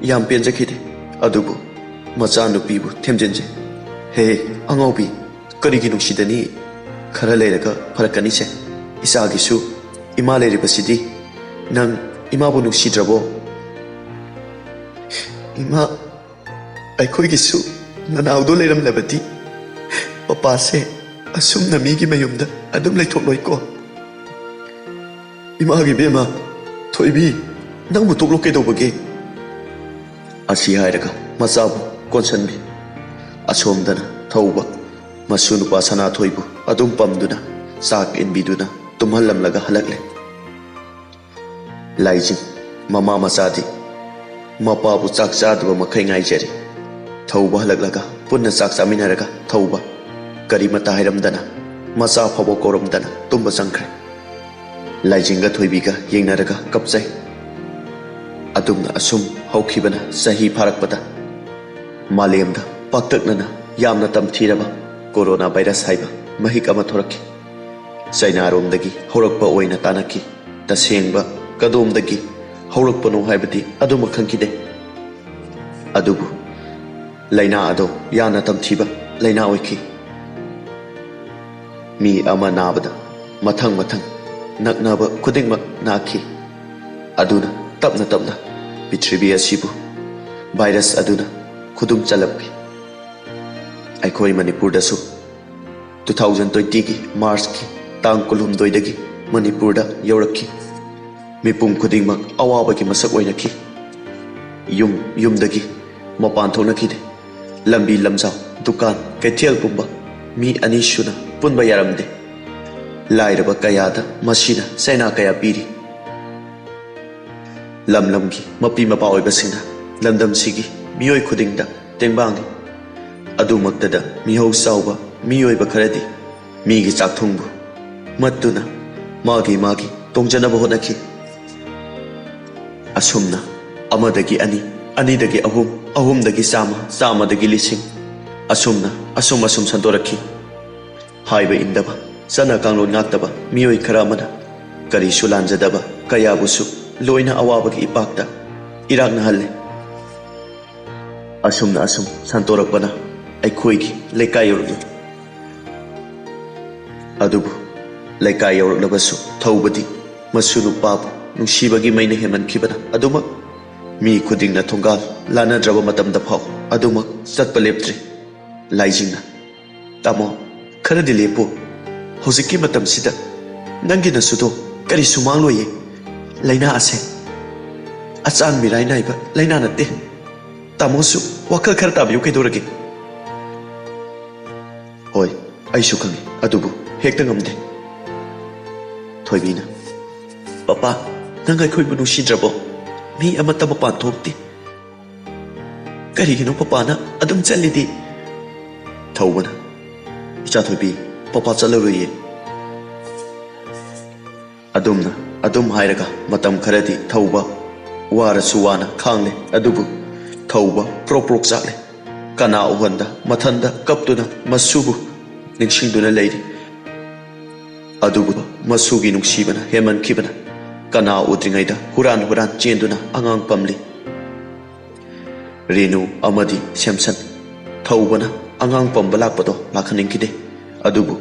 ꯌꯥꯝ ꯄꯦꯟꯖꯈꯤꯗꯦ꯫ ꯑꯗꯨꯕꯨ ꯃꯆꯥꯅꯨꯄꯤꯕꯨ ꯊꯦꯝꯖꯤꯟꯖꯩ꯫ "ꯍꯦ, ꯑꯉꯥꯎꯕꯤ, ꯀꯔꯤꯒꯤ ꯅꯨꯡꯁꯤꯗꯅꯤ? ꯈꯔ ꯂꯩꯔꯒ ꯐꯔꯛꯀꯅꯤꯁꯦ꯫ ꯏꯆꯥꯒꯤꯁꯨ ꯏꯃꯥ ꯂꯩꯔꯤꯕꯁꯤꯗꯤ꯫ ꯅꯪ ꯏꯃꯥꯕꯨ ꯅꯨꯡꯁꯤꯗ꯭ꯔꯕꯣ?" "ꯏꯃꯥ, ꯑꯩꯈꯣꯏꯒꯤꯁꯨ ꯅꯅꯥꯎꯗꯣ ꯂꯩꯔꯝꯂꯕꯗꯤ ꯄꯄꯥꯁꯦ ꯑꯁꯨꯝꯅ ꯃꯤꯒꯤ ꯃꯌꯨꯝꯗ ꯑꯗꯨꯝ ꯂꯩꯊꯣꯛꯂꯣꯏꯀꯣ"꯫ "ꯏꯃꯥꯒꯤ ꯏꯕꯦꯝꯃ, ꯊꯣꯏꯕꯤ, ꯅꯪꯕꯨ ꯇꯣꯛꯂꯣ ꯀꯩꯗꯧꯕꯒꯦ?" ꯑꯁꯤ ꯍꯥꯏꯔꯒ ꯃꯆꯥꯕꯨ ꯀꯣꯟꯁꯤꯟꯕꯤ꯫ ꯑꯁꯣꯝꯗꯅ ꯊꯧꯕ ꯃꯁꯨ ꯅꯨꯄꯥ ꯁꯅꯥꯊꯣꯏꯕꯨ ꯑꯗꯨꯝ ꯄꯝꯗꯨꯅ ꯆꯥꯛ ꯏꯟꯕꯤꯗꯨꯅ ꯇꯨꯝꯍꯜꯂꯝꯂꯒ ꯍꯜꯂꯛꯂꯦ꯫ ꯂꯥꯏꯖꯤꯡ ꯃꯃꯥ ꯃꯆꯥꯗꯤ ꯃꯄꯥꯕꯨ ꯆꯥꯛ ꯆꯥꯗꯕ ꯃꯈꯩ ꯉꯥꯏꯖꯔꯤ꯫ ꯊꯧꯕ ꯍꯜꯂꯛꯂꯒ ꯄꯨꯟꯅ ꯆꯥꯛ ꯆꯥꯃꯤꯟꯅꯔꯒ ꯊꯧꯕ ꯀꯔꯤꯃꯇ ꯍꯥꯏꯔꯝꯗꯅ, ꯃꯆꯥ ꯐꯥꯎꯕ ꯀꯧꯔꯝꯗꯅ ꯇꯨꯝꯕ ꯆꯪꯈ꯭ꯔꯦ꯫ ꯂꯥꯏꯖꯤꯡꯒ ꯊꯣꯏꯕꯤꯒ ꯌꯦꯡꯅꯔꯒ ꯀꯞꯆꯩ꯫ ꯑꯗꯨꯝꯅ ꯑꯁꯨꯝ ꯍꯧꯈꯤꯕꯅ ꯆꯍꯤ ꯐꯥꯔꯛꯄꯗ ꯃꯥꯂꯦꯝꯗ ꯄꯥꯛꯇꯛꯅꯅ ꯌꯥꯝꯅ ꯇꯝꯊꯤꯔꯕ ꯀꯣꯔꯣꯅꯥ ꯚꯥꯏꯔꯁ ꯍꯥꯏꯕ ꯃꯍꯤꯛ ꯑꯃ ꯊꯣꯔꯛꯈꯤ꯫ ꯆꯩꯅꯥꯔꯣꯝꯗꯒꯤ ꯍꯧꯔꯛꯄ ꯑꯣꯏꯅ ꯇꯥꯅꯈꯤ꯫ ꯇꯁꯦꯡꯕ ꯀꯗꯣꯝꯗꯒꯤ ꯍꯧꯔꯛꯄꯅꯣ ꯍꯥꯏꯕꯗꯤ ꯑꯗꯨꯃꯛ ꯈꯪꯈꯤꯗꯦ꯫ ꯑꯗꯨꯕꯨ ꯂꯥꯏꯅꯥ ꯑꯗꯣ ꯌꯥꯝꯅ ꯇꯝꯊꯤꯕ ꯂꯥꯏꯅꯥ ꯑꯣꯏꯈꯤ꯫ ꯃꯤ ꯑꯃ ꯅꯥꯕꯗ ꯃꯊꯪ ꯃꯊꯪ ꯅꯛꯅꯕ ꯈꯨꯗꯤꯡꯃꯛ ꯅꯥꯈꯤ꯫ ꯑꯗꯨꯅ ꯇꯞꯅ ꯇꯞꯅ ꯄ꯭ꯔꯤꯊꯤꯕꯤ ꯑꯁꯤꯕꯨ ꯚꯥꯏꯔꯁ ꯑꯗꯨꯅ ꯈꯨꯗꯨꯝ ꯆꯜꯂꯝꯃꯤ꯫ ꯑꯩꯈꯣꯏ ꯃꯅꯤꯄꯨꯔꯗꯁꯨ two thousand twenty ꯒꯤ ꯃꯥꯔꯆꯀꯤ ꯇꯥꯡ ꯀꯨꯟꯍꯨꯝꯗꯣꯏꯗꯒꯤ ꯃꯅꯤꯄꯨꯔꯗ ꯌꯧꯔꯛꯈꯤ꯫ ꯃꯤꯄꯨꯝ ꯈꯨꯗꯤꯡꯃꯛ ꯑꯋꯥꯕꯒꯤ ꯃꯁꯛ ꯑꯣꯏꯅꯈꯤ꯫ ꯌꯨꯝ ꯌꯨꯝꯗꯒꯤ ꯃꯄꯥꯟ ꯊꯣꯛꯅꯈꯤꯗꯦ꯫ ꯂꯝꯕꯤ ꯂꯝꯖꯥꯎ, ꯗꯨꯀꯥꯟ, ꯀꯩꯊꯦꯜ ꯄꯨꯝꯕ ꯃꯤ ꯑꯅꯤ ꯁꯨꯅ ꯄꯨꯟꯕ ꯌꯥꯔꯝꯗꯦ꯫ ꯂꯥꯏꯔꯕ ꯀꯌꯥꯗ ꯃꯁꯤꯅ ꯆꯩꯅꯥ ꯀꯌꯥ ꯄꯤꯔꯤ꯫ ꯂꯝ ꯂꯝꯒꯤ ꯃꯄꯤ ꯃꯄꯥ ꯑꯣꯏꯕꯁꯤꯡꯅ ꯂꯝꯗꯝꯁꯤꯒꯤ ꯃꯤꯑꯣꯏ ꯈꯨꯗꯤꯡꯗ ꯇꯦꯡꯕꯥꯡꯂꯤ꯫ ꯑꯗꯨꯃꯛꯇꯗ ꯃꯤꯍꯧ ꯆꯥꯎꯕ ꯃꯤꯑꯣꯏꯕ ꯈꯔꯗꯤ ꯃꯤꯒꯤ ꯆꯥꯛꯊꯨꯡꯕꯨ ꯃꯠꯇꯨꯅ ꯃꯥꯒꯤ ꯃꯥꯒꯤ ꯇꯣꯡꯖꯅꯕ ꯍꯣꯠꯅꯈꯤ꯫ ꯑꯁꯨꯝꯅ ꯑꯃꯗꯒꯤ ꯑꯅꯤ, ꯑꯅꯤꯗꯒꯤ ꯑꯍꯨꯝ, ꯑꯍꯨꯝꯗꯒꯤ ꯆꯥꯝꯃ, ꯆꯥꯝꯃꯗꯒꯤ ꯂꯤꯁꯤꯡ, ꯑꯁꯨꯝꯅ ꯑꯁꯨꯝ ꯑꯁꯨꯝ ꯁꯟꯗꯣꯔꯛꯈꯤ꯫ ꯍꯥꯏꯕ ꯏꯟꯗꯕ, ꯆꯠꯅ ꯀꯥꯡꯂꯣꯟ ꯉꯥꯛꯇꯕ ꯃꯤꯑꯣꯏ ꯈꯔ ꯑꯃꯅ ꯀꯔꯤꯁꯨ ꯂꯥꯟꯖꯗꯕ ꯀꯌꯥꯕꯨꯁꯨ ꯂꯣꯏꯅ ꯑꯋꯥꯕꯒꯤ ꯏꯄꯥꯛꯇ ꯏꯔꯥꯛꯅꯍꯜꯂꯦ꯫ ꯑꯁꯨꯝꯅ ꯑꯁꯨꯝ ꯁꯟꯗꯣꯔꯛꯄꯅ ꯑꯩꯈꯣꯏꯒꯤ ꯂꯩꯀꯥꯏ ꯌꯧꯔꯛꯂꯦ꯫ ꯑꯗꯨꯕꯨ ꯂꯩꯀꯥꯏ ꯌꯧꯔꯛꯂꯕꯁꯨ ꯊꯧꯕꯗꯤ ꯃꯁꯨ ꯅꯨꯄꯥꯕꯨ ꯅꯨꯡꯁꯤꯕꯒꯤ ꯃꯩꯅ ꯍꯦꯟꯃꯟꯈꯤꯕꯅ ꯑꯗꯨꯃꯛ ꯃꯤ ꯈꯨꯗꯤꯡꯅ ꯊꯣꯡꯒꯥꯜ ꯂꯥꯟꯅꯗ꯭ꯔꯕ ꯃꯇꯝꯗ ꯐꯥꯎ ꯑꯗꯨꯃꯛ ꯆꯠꯄ ꯂꯦꯞꯇ꯭ꯔꯤ꯫ ꯂꯥꯏꯖꯤꯡꯅ, "ꯇꯥꯃꯣ, ꯈꯔꯗꯤ ꯂꯦꯞꯄꯨ꯫ ꯍꯧꯖꯤꯛꯀꯤ ꯃꯇꯝꯁꯤꯗ ꯅꯪꯒꯤ ꯅꯁꯨꯗꯣ ꯀꯔꯤꯁꯨ ꯃꯥꯡꯂꯣꯏꯌꯦ꯫ ꯂꯥꯏꯅꯥ ꯑꯁꯦ ꯑꯆꯥꯟ ꯃꯤꯔꯥꯏ ꯅꯥꯏꯕ ꯂꯥꯏꯅꯥ ꯅꯠꯇꯦ꯫ ꯇꯥꯃꯣꯁꯨ ꯋꯥꯈꯜ ꯈꯔ ꯇꯥꯕꯤꯌꯨ ꯀꯩꯗꯧꯔꯒꯦ?" "ꯍꯣꯏ, ꯑꯩꯁꯨ ꯈꯪꯉꯤ, ꯑꯗꯨꯕꯨ ꯍꯦꯛꯇ ꯉꯝꯗꯦ꯫" ꯊꯣꯏꯕꯤꯅ, "ꯄꯄꯥ, ꯅꯪ ꯑꯩꯈꯣꯏꯕꯨ ꯅꯨꯡꯁꯤꯗ꯭ꯔꯕꯣ? ꯃꯤ ꯑꯃꯠꯇ ꯃꯄꯥꯟ ꯊꯣꯛꯇꯦ꯫ ꯀꯔꯤꯒꯤꯅꯣ ꯄꯄꯥꯅ ꯑꯗꯨꯝ ꯆꯠꯂꯤꯗꯤ?" ꯊꯧꯕꯅ, "ꯏꯆꯥ ꯊꯣꯏꯕꯤ, ꯄꯄꯥ ꯆꯠꯂꯔꯣꯏꯌꯦ꯫" ꯑꯗꯨꯝꯅ ꯑꯗꯨꯝ ꯍꯥꯏꯔꯒ ꯃꯇꯝ ꯈꯔꯗꯤ ꯊꯧꯕ ꯋꯥꯔꯁꯨ ꯋꯥꯅ ꯈꯥꯡꯂꯦ꯫ ꯑꯗꯨꯕꯨ ꯊꯧꯕ ꯄ꯭ꯔꯣꯛ ꯄ꯭ꯔꯣꯛ ꯆꯥꯛꯂꯦ꯫ ꯀꯅꯥ ꯎꯍꯟꯗ ꯃꯊꯟꯗ ꯀꯞꯇꯨꯅ ꯃꯁꯨꯕꯨ ꯅꯤꯡꯁꯤꯡꯗꯨꯅ ꯂꯩꯔꯤ꯫ ꯑꯗꯨꯕꯨ ꯃꯁꯨꯒꯤ ꯅꯨꯡꯁꯤꯕꯅ ꯍꯦꯟꯃꯟꯈꯤꯕꯅ ꯀꯅꯥ ꯎꯗ꯭ꯔꯤꯉꯩꯗ ꯍꯨꯔꯥꯟ ꯍꯨꯔꯥꯟ ꯆꯦꯟꯗꯨꯅ ꯑꯉꯥꯡ ꯄꯝꯂꯤ꯫ ꯔꯦꯅꯨ ꯑꯃꯗꯤ ꯁꯦꯝꯁꯟ꯫ ꯊꯧꯕꯅ ꯑꯉꯥꯡ ꯄꯝꯕ ꯂꯥꯛꯄꯗꯣ ꯂꯥꯛꯍꯟꯅꯤꯡꯈꯤꯗꯦ꯫ ꯑꯗꯨꯕꯨ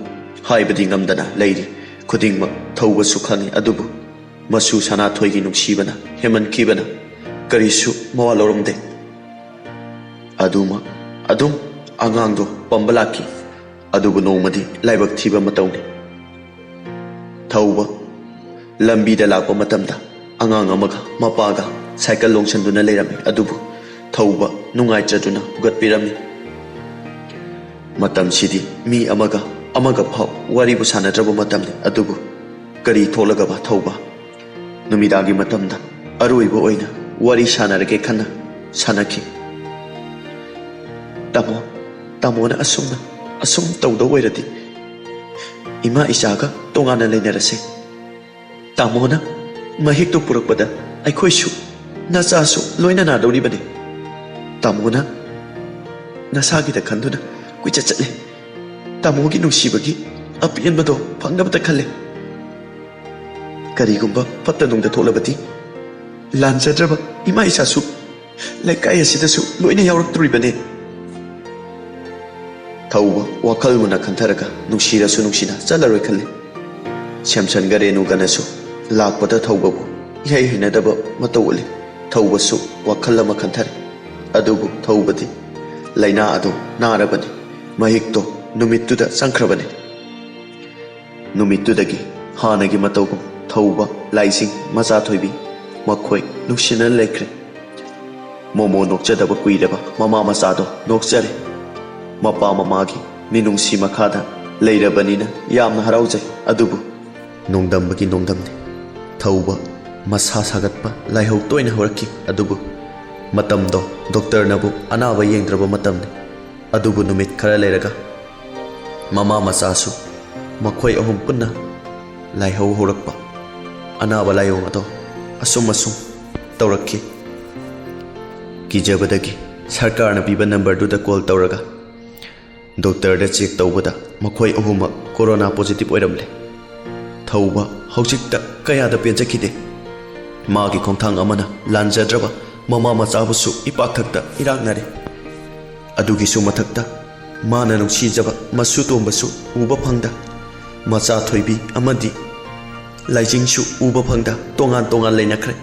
ꯍꯥꯏꯕꯗꯤ ꯉꯝꯗꯅ ꯂꯩꯔꯤ꯫ ꯈꯨꯗꯤꯡꯃꯛ ꯊꯧꯕꯁꯨ ꯈꯪꯏ꯫ ꯑꯗꯨꯕꯨ ꯃꯁꯨ ꯁꯅꯥꯊꯣꯏꯒꯤ ꯅꯨꯡꯁꯤꯕꯅ ꯍꯦꯟꯃꯟꯈꯤꯕꯅ ꯀꯔꯤꯁꯨ ꯃꯋꯥ ꯂꯧꯔꯝꯗꯦ꯫ ꯑꯗꯨꯃꯛ ꯑꯗꯨꯝ ꯑꯉꯥꯡꯗꯣ ꯄꯝꯕ ꯂꯥꯛꯈꯤ꯫ ꯑꯗꯨꯕꯨ ꯅꯣꯡꯃꯗꯤ ꯂꯥꯏꯕꯛ ꯊꯤꯕ ꯃꯇꯧꯅꯤ꯫ ꯊꯧꯕ ꯂꯝꯕꯤꯗ ꯂꯥꯛꯄ ꯃꯇꯝꯗ ꯑꯉꯥꯡ ꯑꯃꯒ ꯃꯄꯥꯒ ꯁꯥꯏꯀꯜ ꯂꯣꯡꯁꯟꯗꯨꯅ ꯂꯩꯔꯝꯃꯤ꯫ ꯑꯗꯨꯕꯨ ꯊꯧꯕ ꯅꯨꯡꯉꯥꯏꯇ꯭ꯔꯗꯨꯅ ꯍꯨꯒꯠꯄꯤꯔꯝꯃꯤ꯫ ꯃꯇꯝꯁꯤꯗꯤ ꯃꯤ ꯑꯃꯒ ꯑꯃꯒ ꯐꯥꯎ ꯋꯥꯔꯤꯕꯨ ꯁꯥꯟꯅꯗ꯭ꯔꯕ ꯃꯇꯝꯅꯤ꯫ ꯑꯗꯨꯕꯨ ꯀꯔꯤ ꯊꯣꯛꯂꯒꯕ ꯊꯧꯕ? ꯅꯨꯃꯤꯗꯥꯡꯒꯤ ꯃꯇꯝꯗ ꯑꯔꯣꯏꯕ ꯑꯣꯏꯅ ꯋꯥꯔꯤ ꯁꯥꯟꯅꯔꯒꯦ ꯈꯟꯅ ꯁꯥꯟꯅꯈꯤ꯫ "ꯇꯥꯃꯣ, ꯇꯥꯃꯣꯅ ꯑꯁꯨꯝꯅ, ꯑꯁꯨꯝ ꯇꯧꯗꯧ ꯑꯣꯏꯔꯗꯤ ꯏꯃꯥ ꯏꯆꯥꯒ ꯇꯣꯉꯥꯟꯅ ꯂꯩꯅꯔꯁꯦ꯫ ꯇꯥꯃꯣꯅ ꯃꯍꯤꯛꯇꯨ ꯄꯨꯔꯛꯄꯗ ꯑꯩꯈꯣꯏꯁꯨ, ꯅꯆꯥꯁꯨ ꯂꯣꯏꯅ ꯅꯥꯗꯧꯔꯤꯕꯅꯤ꯫ ꯇꯥꯃꯣꯅ ꯅꯁꯥꯒꯤꯗ ꯈꯟꯗꯨꯅ ꯀꯨꯏꯆꯠ ꯆꯠꯂꯦ꯫ ꯇꯥꯃꯣꯒꯤ ꯅꯨꯡꯁꯤꯕꯒꯤ ꯑꯄꯦꯟꯕꯗꯣ ꯐꯪꯅꯕꯇ ꯈꯜꯂꯦ꯫ ꯀꯔꯤꯒꯨꯝꯕ ꯐꯠꯇ ꯅꯨꯡꯗ ꯊꯣꯛꯂꯕꯗꯤ ꯂꯥꯟꯖꯗ꯭ꯔꯕ ꯏꯃꯥ ꯏꯆꯥꯁꯨ ꯂꯩꯀꯥꯏ ꯑꯁꯤꯗꯁꯨ ꯂꯣꯏꯅ ꯌꯥꯎꯔꯛꯇꯣꯔꯤꯕꯅꯦ꯫" ꯊꯧꯕ ꯋꯥꯈꯜ ꯃꯨꯟꯅ ꯈꯟꯊꯔꯒ ꯅꯨꯡꯁꯤꯔꯁꯨ ꯅꯨꯡꯁꯤꯅ ꯆꯠꯂꯔꯣꯏ ꯈꯜꯂꯤ꯫ ꯁꯦꯝꯁꯟꯒ ꯔꯦꯅꯨꯒꯅꯁꯨ ꯂꯥꯛꯄꯗ ꯊꯧꯕꯕꯨ ꯏꯍꯩ ꯍꯩꯅꯗꯕ ꯃꯇꯧ ꯎꯠꯂꯤ꯫ ꯊꯧꯕꯁꯨ ꯋꯥꯈꯜ ꯑꯃ ꯈꯟꯊꯔꯦ꯫ ꯑꯗꯨꯕꯨ ꯊꯧꯕꯗꯤ ꯂꯥꯏꯅꯥ ꯑꯗꯨ ꯅꯥꯔꯕꯅꯤ꯫ ꯃꯍꯤꯛꯇꯣ ꯅꯨꯃꯤꯠꯇꯨꯗ ꯆꯪꯈ꯭ꯔꯕꯅꯤ꯫ ꯅꯨꯃꯤꯠꯇꯨꯗꯒꯤ ꯍꯥꯟꯅꯒꯤ ꯃꯇꯧꯒꯨꯝ ꯊꯧꯕ, ꯂꯥꯏꯖꯤꯡ, ꯃꯆꯥ ꯊꯣꯏꯕꯤ ꯃꯈꯣꯏ ꯅꯨꯡꯁꯤꯅ ꯂꯩꯈ꯭ꯔꯦ꯫ ꯃꯣꯃꯣ ꯅꯣꯛꯆꯗꯕ ꯀꯨꯏꯔꯕ ꯃꯃꯥ ꯃꯆꯥꯗꯣ ꯅꯣꯛꯆꯔꯦ꯫ ꯃꯄꯥ ꯃꯃꯥꯒꯤ ꯃꯤꯅꯨꯡꯁꯤ ꯃꯈꯥꯗ ꯂꯩꯔꯕꯅꯤꯅ ꯌꯥꯝꯅ ꯍꯔꯥꯎꯖꯩ꯫ ꯑꯗꯨꯕꯨ ꯅꯣꯡꯗꯝꯕꯒꯤ ꯅꯣꯡꯗꯝꯅꯤ꯫ ꯊꯧꯕ ꯃꯁꯥ ꯁꯥꯒꯠꯄ, ꯂꯥꯏꯍꯧ ꯇꯣꯏꯅ ꯍꯧꯔꯛꯈꯤ꯫ ꯑꯗꯨꯕꯨ ꯃꯇꯝꯗꯣ ꯗꯣꯛꯇꯔꯅꯕꯨ ꯑꯅꯥꯕ ꯌꯦꯡꯗ꯭ꯔꯕ ꯃꯇꯝꯅꯤ꯫ ꯑꯗꯨꯕꯨ ꯅꯨꯃꯤꯠ ꯈꯔ ꯂꯩꯔꯒ ꯃꯃꯥ ꯃꯆꯥꯁꯨ ꯃꯈꯣꯏ ꯑꯍꯨꯝ ꯄꯨꯟꯅ ꯂꯥꯏꯍꯧ ꯍꯧꯔꯛꯄ, ꯑꯅꯥꯕ ꯂꯥꯏꯑꯣꯡ ꯑꯗꯣ ꯑꯁꯨꯝ ꯑꯁꯨꯝ ꯇꯧꯔꯛꯈꯤ꯫ ꯀꯤꯖꯕꯗꯒꯤ ꯁꯔꯀꯥꯔꯅ ꯄꯤꯕ ꯅꯝꯕꯔꯗꯨꯗ ꯀꯣꯜ ꯇꯧꯔꯒ ꯗꯣꯛꯇꯔꯗ ꯆꯦꯛ ꯇꯧꯕꯗ ꯃꯈꯣꯏ ꯑꯍꯨꯝꯃꯛ ꯀꯣꯔꯣꯅꯥ ꯄꯣꯖꯤꯇꯤꯚ ꯑꯣꯏꯔꯝꯂꯦ꯫ ꯊꯧꯕ ꯍꯧꯖꯤꯛꯇ ꯀꯌꯥꯗ ꯄꯦꯟꯖꯈꯤꯗꯦ꯫ ꯃꯥꯒꯤ ꯈꯣꯡꯊꯥꯡ ꯑꯃꯅ ꯂꯥꯟꯖꯗ꯭ꯔꯕ ꯃꯃꯥ ꯃꯆꯥꯕꯨꯁꯨ ꯏꯄꯥꯛꯊꯛꯇ ꯏꯔꯥꯛꯅꯔꯦ꯫ ꯑꯗꯨꯒꯤꯁꯨ ꯃꯊꯛꯇ ꯃꯥꯅ ꯅꯨꯡꯁꯤꯖꯕ ꯃꯁꯨ ꯇꯣꯝꯕꯁꯨ ꯎꯕ ꯐꯪꯗ, ꯃꯆꯥ ꯊꯣꯏꯕꯤ ꯑꯃꯗꯤ ꯂꯥꯏꯖꯤꯡꯁꯨ ꯎꯕ ꯐꯪꯗ ꯇꯣꯉꯥꯟ ꯇꯣꯉꯥꯟ ꯂꯩꯅꯈ꯭ꯔꯦ꯫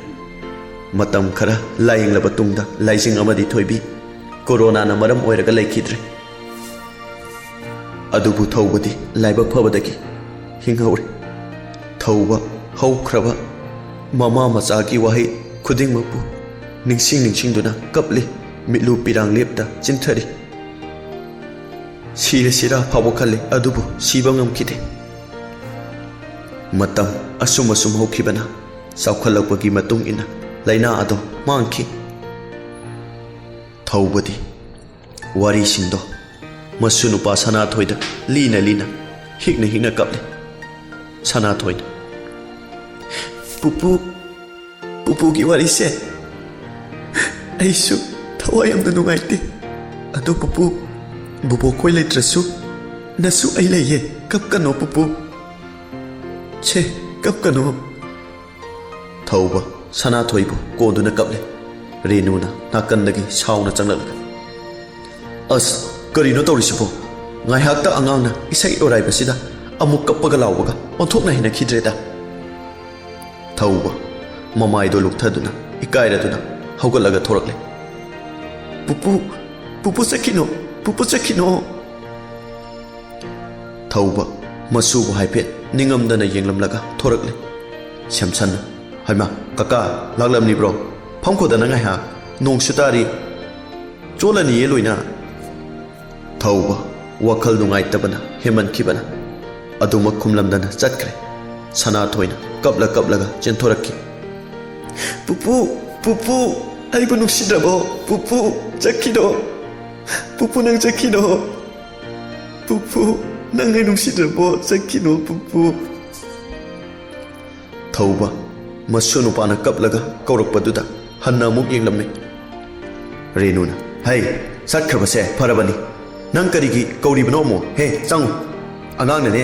ꯃꯇꯝ ꯈꯔ ꯂꯥꯌꯦꯡꯂꯕ ꯇꯨꯡꯗ ꯂꯥꯏꯖꯤꯡ ꯑꯃꯗꯤ ꯊꯣꯏꯕꯤ ꯀꯣꯔꯣꯅꯥꯅ ꯃꯔꯝ ꯑꯣꯏꯔꯒ ꯂꯩꯈꯤꯗ꯭ꯔꯦ꯫ ꯑꯗꯨꯕꯨ ꯊꯧꯕꯗꯤ ꯂꯥꯏꯕꯛ ꯐꯕꯗꯒꯤ ꯍꯤꯡꯍꯧꯔꯦ꯫ ꯊꯧꯕ ꯍꯧꯈ꯭ꯔꯕ ꯃꯃꯥ ꯃꯆꯥꯒꯤ ꯋꯥꯍꯩ ꯈꯨꯗꯤꯡꯃꯛꯄꯨ ꯅꯤꯡꯁꯤꯡ ꯅꯤꯡꯁꯤꯡꯗꯨꯅ ꯀꯞꯂꯤ, ꯃꯤꯠꯂꯨ ꯄꯤꯔꯥꯡ ꯂꯦꯞꯇ ꯆꯤꯟꯊꯔꯤ꯫ ꯁꯤꯔꯁꯤꯔꯥ ꯐꯥꯎꯕ ꯈꯜꯂꯤ, ꯑꯗꯨꯕꯨ ꯁꯤꯕ ꯉꯝꯈꯤꯗꯦ꯫ ꯃꯇꯝ ꯑꯁꯨꯝ ꯑꯁꯨꯝ ꯍꯧꯈꯤꯕꯅ ꯆꯥꯎꯈꯠꯂꯛꯄꯒꯤ ꯃꯇꯨꯡ ꯏꯟꯅ ꯂꯥꯏꯅꯥ ꯑꯗꯣ ꯃꯥꯡꯈꯤ꯫ ꯊꯧꯕꯗꯤ ꯋꯥꯔꯤꯁꯤꯡꯗꯣ ꯃꯁꯨ ꯅꯨꯄꯥ ꯁꯅꯥꯊꯣꯏꯗ ꯂꯤꯅ ꯂꯤꯅ, ꯍꯤꯛꯅ ꯍꯤꯛꯅ ꯀꯞꯂꯤ꯫ ꯁꯅꯥꯊꯣꯏꯅ, "ꯄꯨꯄꯨ, ꯄꯨꯄꯨꯒꯤ ꯋꯥꯔꯤꯁꯦ ꯑꯩꯁꯨ ꯊꯋꯥꯏ ꯌꯥꯝꯅ ꯅꯨꯡꯉꯥꯏꯇꯦ꯫ ꯑꯗꯣ ꯄꯨꯄꯨ, ꯕꯨꯕꯣꯛꯈꯣꯏ ꯂꯩꯇ꯭ꯔꯁꯨ ꯅꯁꯨ ꯑꯩ ꯂꯩꯌꯦ꯫ ꯀꯞꯀꯅꯣ ꯄꯨꯄꯨ꯫ ꯁꯦ, ꯀꯞꯀꯅꯣ꯫" ꯊꯧꯕ ꯁꯅꯥꯊꯣꯏꯕꯨ ꯀꯣꯟꯗꯨꯅ ꯀꯞꯂꯦ꯫ ꯔꯦꯅꯨꯅ ꯅꯥꯀꯟꯗꯒꯤ ꯁꯥꯎꯅ ꯆꯪꯂꯛꯂꯒ, "ꯑꯁ, ꯀꯔꯤꯅꯣ ꯇꯧꯔꯤꯁꯤꯕꯣ? ꯉꯥꯏꯍꯥꯛꯇ ꯑꯉꯥꯡꯅ ꯏꯁꯩ ꯑꯣꯔꯥꯏꯕꯁꯤꯗ ꯑꯃꯨꯛ ꯀꯞꯄꯒ ꯂꯥꯎꯕꯒ ꯑꯣꯟꯊꯣꯛꯅ ꯍꯩꯅꯈꯤꯗ꯭ꯔꯦꯗ꯫" ꯊꯧꯕ ꯃꯃꯥꯏꯗꯣ ꯂꯨꯛꯊꯗꯨꯅ ꯏꯀꯥꯏꯔꯗꯨꯅ ꯍꯧꯒꯠꯂꯒ ꯊꯣꯔꯛꯂꯦ꯫ "ꯄꯨꯄꯨ, ꯄꯨꯄꯨ ꯆꯠꯈꯤꯅꯣ, ꯄꯨꯄꯨ ꯆꯠꯈꯤꯅꯣ꯫" ꯊꯧꯕ ꯃꯁꯨꯕꯨ ꯍꯥꯏꯐꯦꯠ ꯅꯤꯡꯉꯝꯗꯅ ꯌꯦꯡꯂꯝꯂꯒ ꯊꯣꯔꯛꯂꯦ꯫ ꯁꯦꯝꯁꯟꯅ, "ꯍꯩꯃꯥ, ꯀꯀꯥ ꯂꯥꯛꯂꯝꯂꯤꯕ꯭ꯔꯣ? ꯐꯝꯈꯣꯗꯅ ꯉꯥꯏꯍꯥꯛ, ꯅꯣꯡꯁꯨ ꯇꯥꯔꯤ, ꯆꯣꯠꯂꯅꯤꯌꯦ ꯂꯣꯏꯅ꯫" ꯊꯧꯕ ꯋꯥꯈꯜ ꯅꯨꯡꯉꯥꯏꯇꯕꯅ ꯍꯦꯟꯃꯟꯈꯤꯕꯅ ꯑꯗꯨꯃꯛ ꯈꯨꯝꯂꯝꯗꯅ ꯆꯠꯈ꯭ꯔꯦ꯫ ꯁꯅꯥꯊꯣꯏꯅ ꯀꯞꯂ ꯀꯞꯂꯒ ꯆꯦꯟꯊꯣꯔꯛꯈꯤ꯫ "ꯄꯨꯄꯨ, ꯄꯨꯄꯨ, ꯑꯩꯕꯨ ꯅꯨꯡꯁꯤꯗ꯭ꯔꯕꯣ? ꯄꯨꯄꯨ, ꯆꯠꯈꯤꯅꯣ꯫ ꯄꯨꯄꯨ, ꯅꯪ ꯆꯠꯈꯤꯅꯣ꯫ ꯄꯨꯄꯨ, ꯅꯪ ꯑꯩ ꯅꯨꯡꯁꯤꯗ꯭ꯔꯕꯣ? ꯆꯠꯈꯤꯅꯣ, ꯄꯨꯄꯨ꯫" ꯊꯧꯕ ꯃꯁꯨ ꯅꯨꯄꯥꯅ ꯀꯞꯂꯒ ꯀꯧꯔꯛꯄꯗꯨꯗ ꯍꯟꯅ ꯑꯃꯨꯛ ꯌꯦꯡꯂꯝꯃꯤ꯫ ꯔꯦꯅꯨꯅ, "ꯍꯩ, ꯆꯠꯈ꯭ꯔꯕꯁꯦ ꯐꯔꯕꯅꯤ꯫ ꯅꯪ ꯀꯔꯤꯒꯤ ꯀꯧꯔꯤꯕꯅꯣ ꯑꯃꯨꯛ? ꯍꯦ, ꯆꯪꯉꯨ꯫ ꯑꯉꯥꯡꯅꯅꯦ,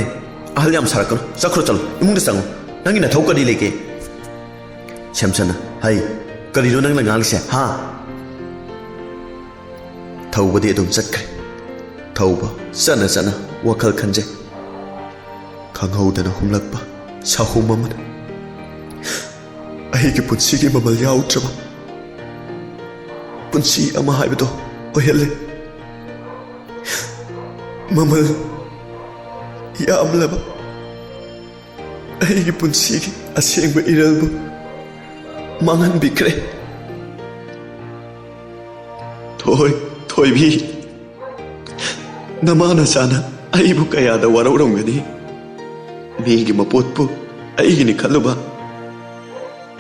ꯑꯍꯜ ꯌꯥꯝ ꯁꯥꯔꯛꯀꯅꯨ꯫ ꯆꯠꯈ꯭ꯔꯣ, ꯆꯠꯂꯣ꯫ ꯏꯃꯨꯡꯗ ꯆꯪꯉꯨ꯫ ꯅꯪꯒꯤ ꯅꯊꯧ ꯀꯔꯤ ꯂꯩꯒꯦ?" ꯁꯦꯝꯁꯟꯅ, "ꯍꯩ, ꯀꯔꯤꯅꯣ ꯅꯪꯅ ꯉꯥꯡꯂꯤꯁꯦ, ꯍꯥ?" ꯊꯧꯕꯗꯤ ꯑꯗꯨꯝ ꯆꯠꯈ꯭ꯔꯦ꯫ ꯊꯧꯕ ꯆꯠꯅ ꯆꯠꯅ ꯋꯥꯈꯜ ꯈꯟꯖꯩ꯫ ꯈꯪꯍꯧꯗꯅ ꯍꯨꯝꯂꯛꯄ ꯁꯥꯍꯨꯝ ꯑꯃꯅ ꯑꯩꯒꯤ ꯄꯨꯟꯁꯤꯒꯤ ꯃꯃꯜ ꯌꯥꯎꯗ꯭ꯔꯕ ꯄꯨꯟꯁꯤ ꯑꯃ ꯍꯥꯏꯕꯗꯣ ꯑꯣꯏꯍꯜꯂꯦ꯫ ꯃꯃꯜ ꯌꯥꯝꯂꯕ ꯑꯩꯒꯤ ꯄꯨꯟꯁꯤꯒꯤ ꯑꯁꯦꯡꯕ ꯏꯔꯜꯕꯨ ꯃꯥꯡꯍꯟꯕꯤꯈ꯭ꯔꯦ꯫ ꯊꯣꯏ, ꯊꯣꯏꯕꯤ, ꯅꯃꯥ ꯅꯆꯥꯅ ꯑꯩꯕꯨ ꯀꯌꯥꯗ ꯋꯥꯔꯧꯔꯝꯒꯅꯤ꯫ ꯃꯤꯒꯤ ꯃꯄꯣꯠꯄꯨ ꯑꯩꯒꯤꯅꯤ ꯈꯜꯂꯨꯕ,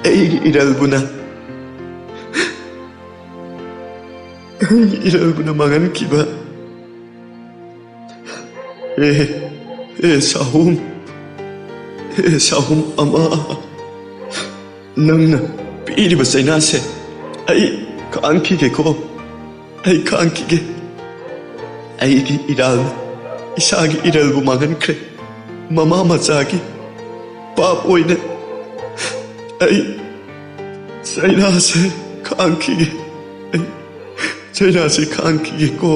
ꯑꯩꯒꯤ ꯏꯔꯜꯕꯨꯅ, ꯑꯩꯒꯤ ꯏꯔꯜꯕꯨꯅ ꯃꯥꯡꯍꯟꯈꯤꯕ꯫ ꯑꯦ, ꯑꯦ ꯁꯥꯍꯨꯝ, ꯑꯦ ꯁꯥꯍꯨꯝ ꯑꯃ, ꯅꯪꯅ ꯄꯤꯔꯤꯕ ꯆꯩꯅꯥꯁꯦ ꯑꯩ ꯈꯥꯡꯈꯤꯒꯦꯀꯣ꯫ ꯑꯩ ꯈꯥꯡꯈꯤꯒꯦ꯫ ꯑꯩꯒꯤ ꯏꯔꯥꯜꯅ ꯏꯁꯥꯒꯤ ꯏꯔꯜꯕꯨ ꯃꯥꯡꯍꯟꯈ꯭ꯔꯦ꯫ ꯃꯃꯥ ꯃꯆꯥꯒꯤ ꯄꯥꯞ ꯑꯣꯏꯅ ꯑꯩ ꯆꯩꯅꯥꯁꯦ ꯈꯥꯡꯈꯤꯒꯦ꯫ ꯑꯩ ꯆꯩꯅꯥꯁꯦ ꯈꯥꯡꯈꯤꯒꯦꯀꯣ꯫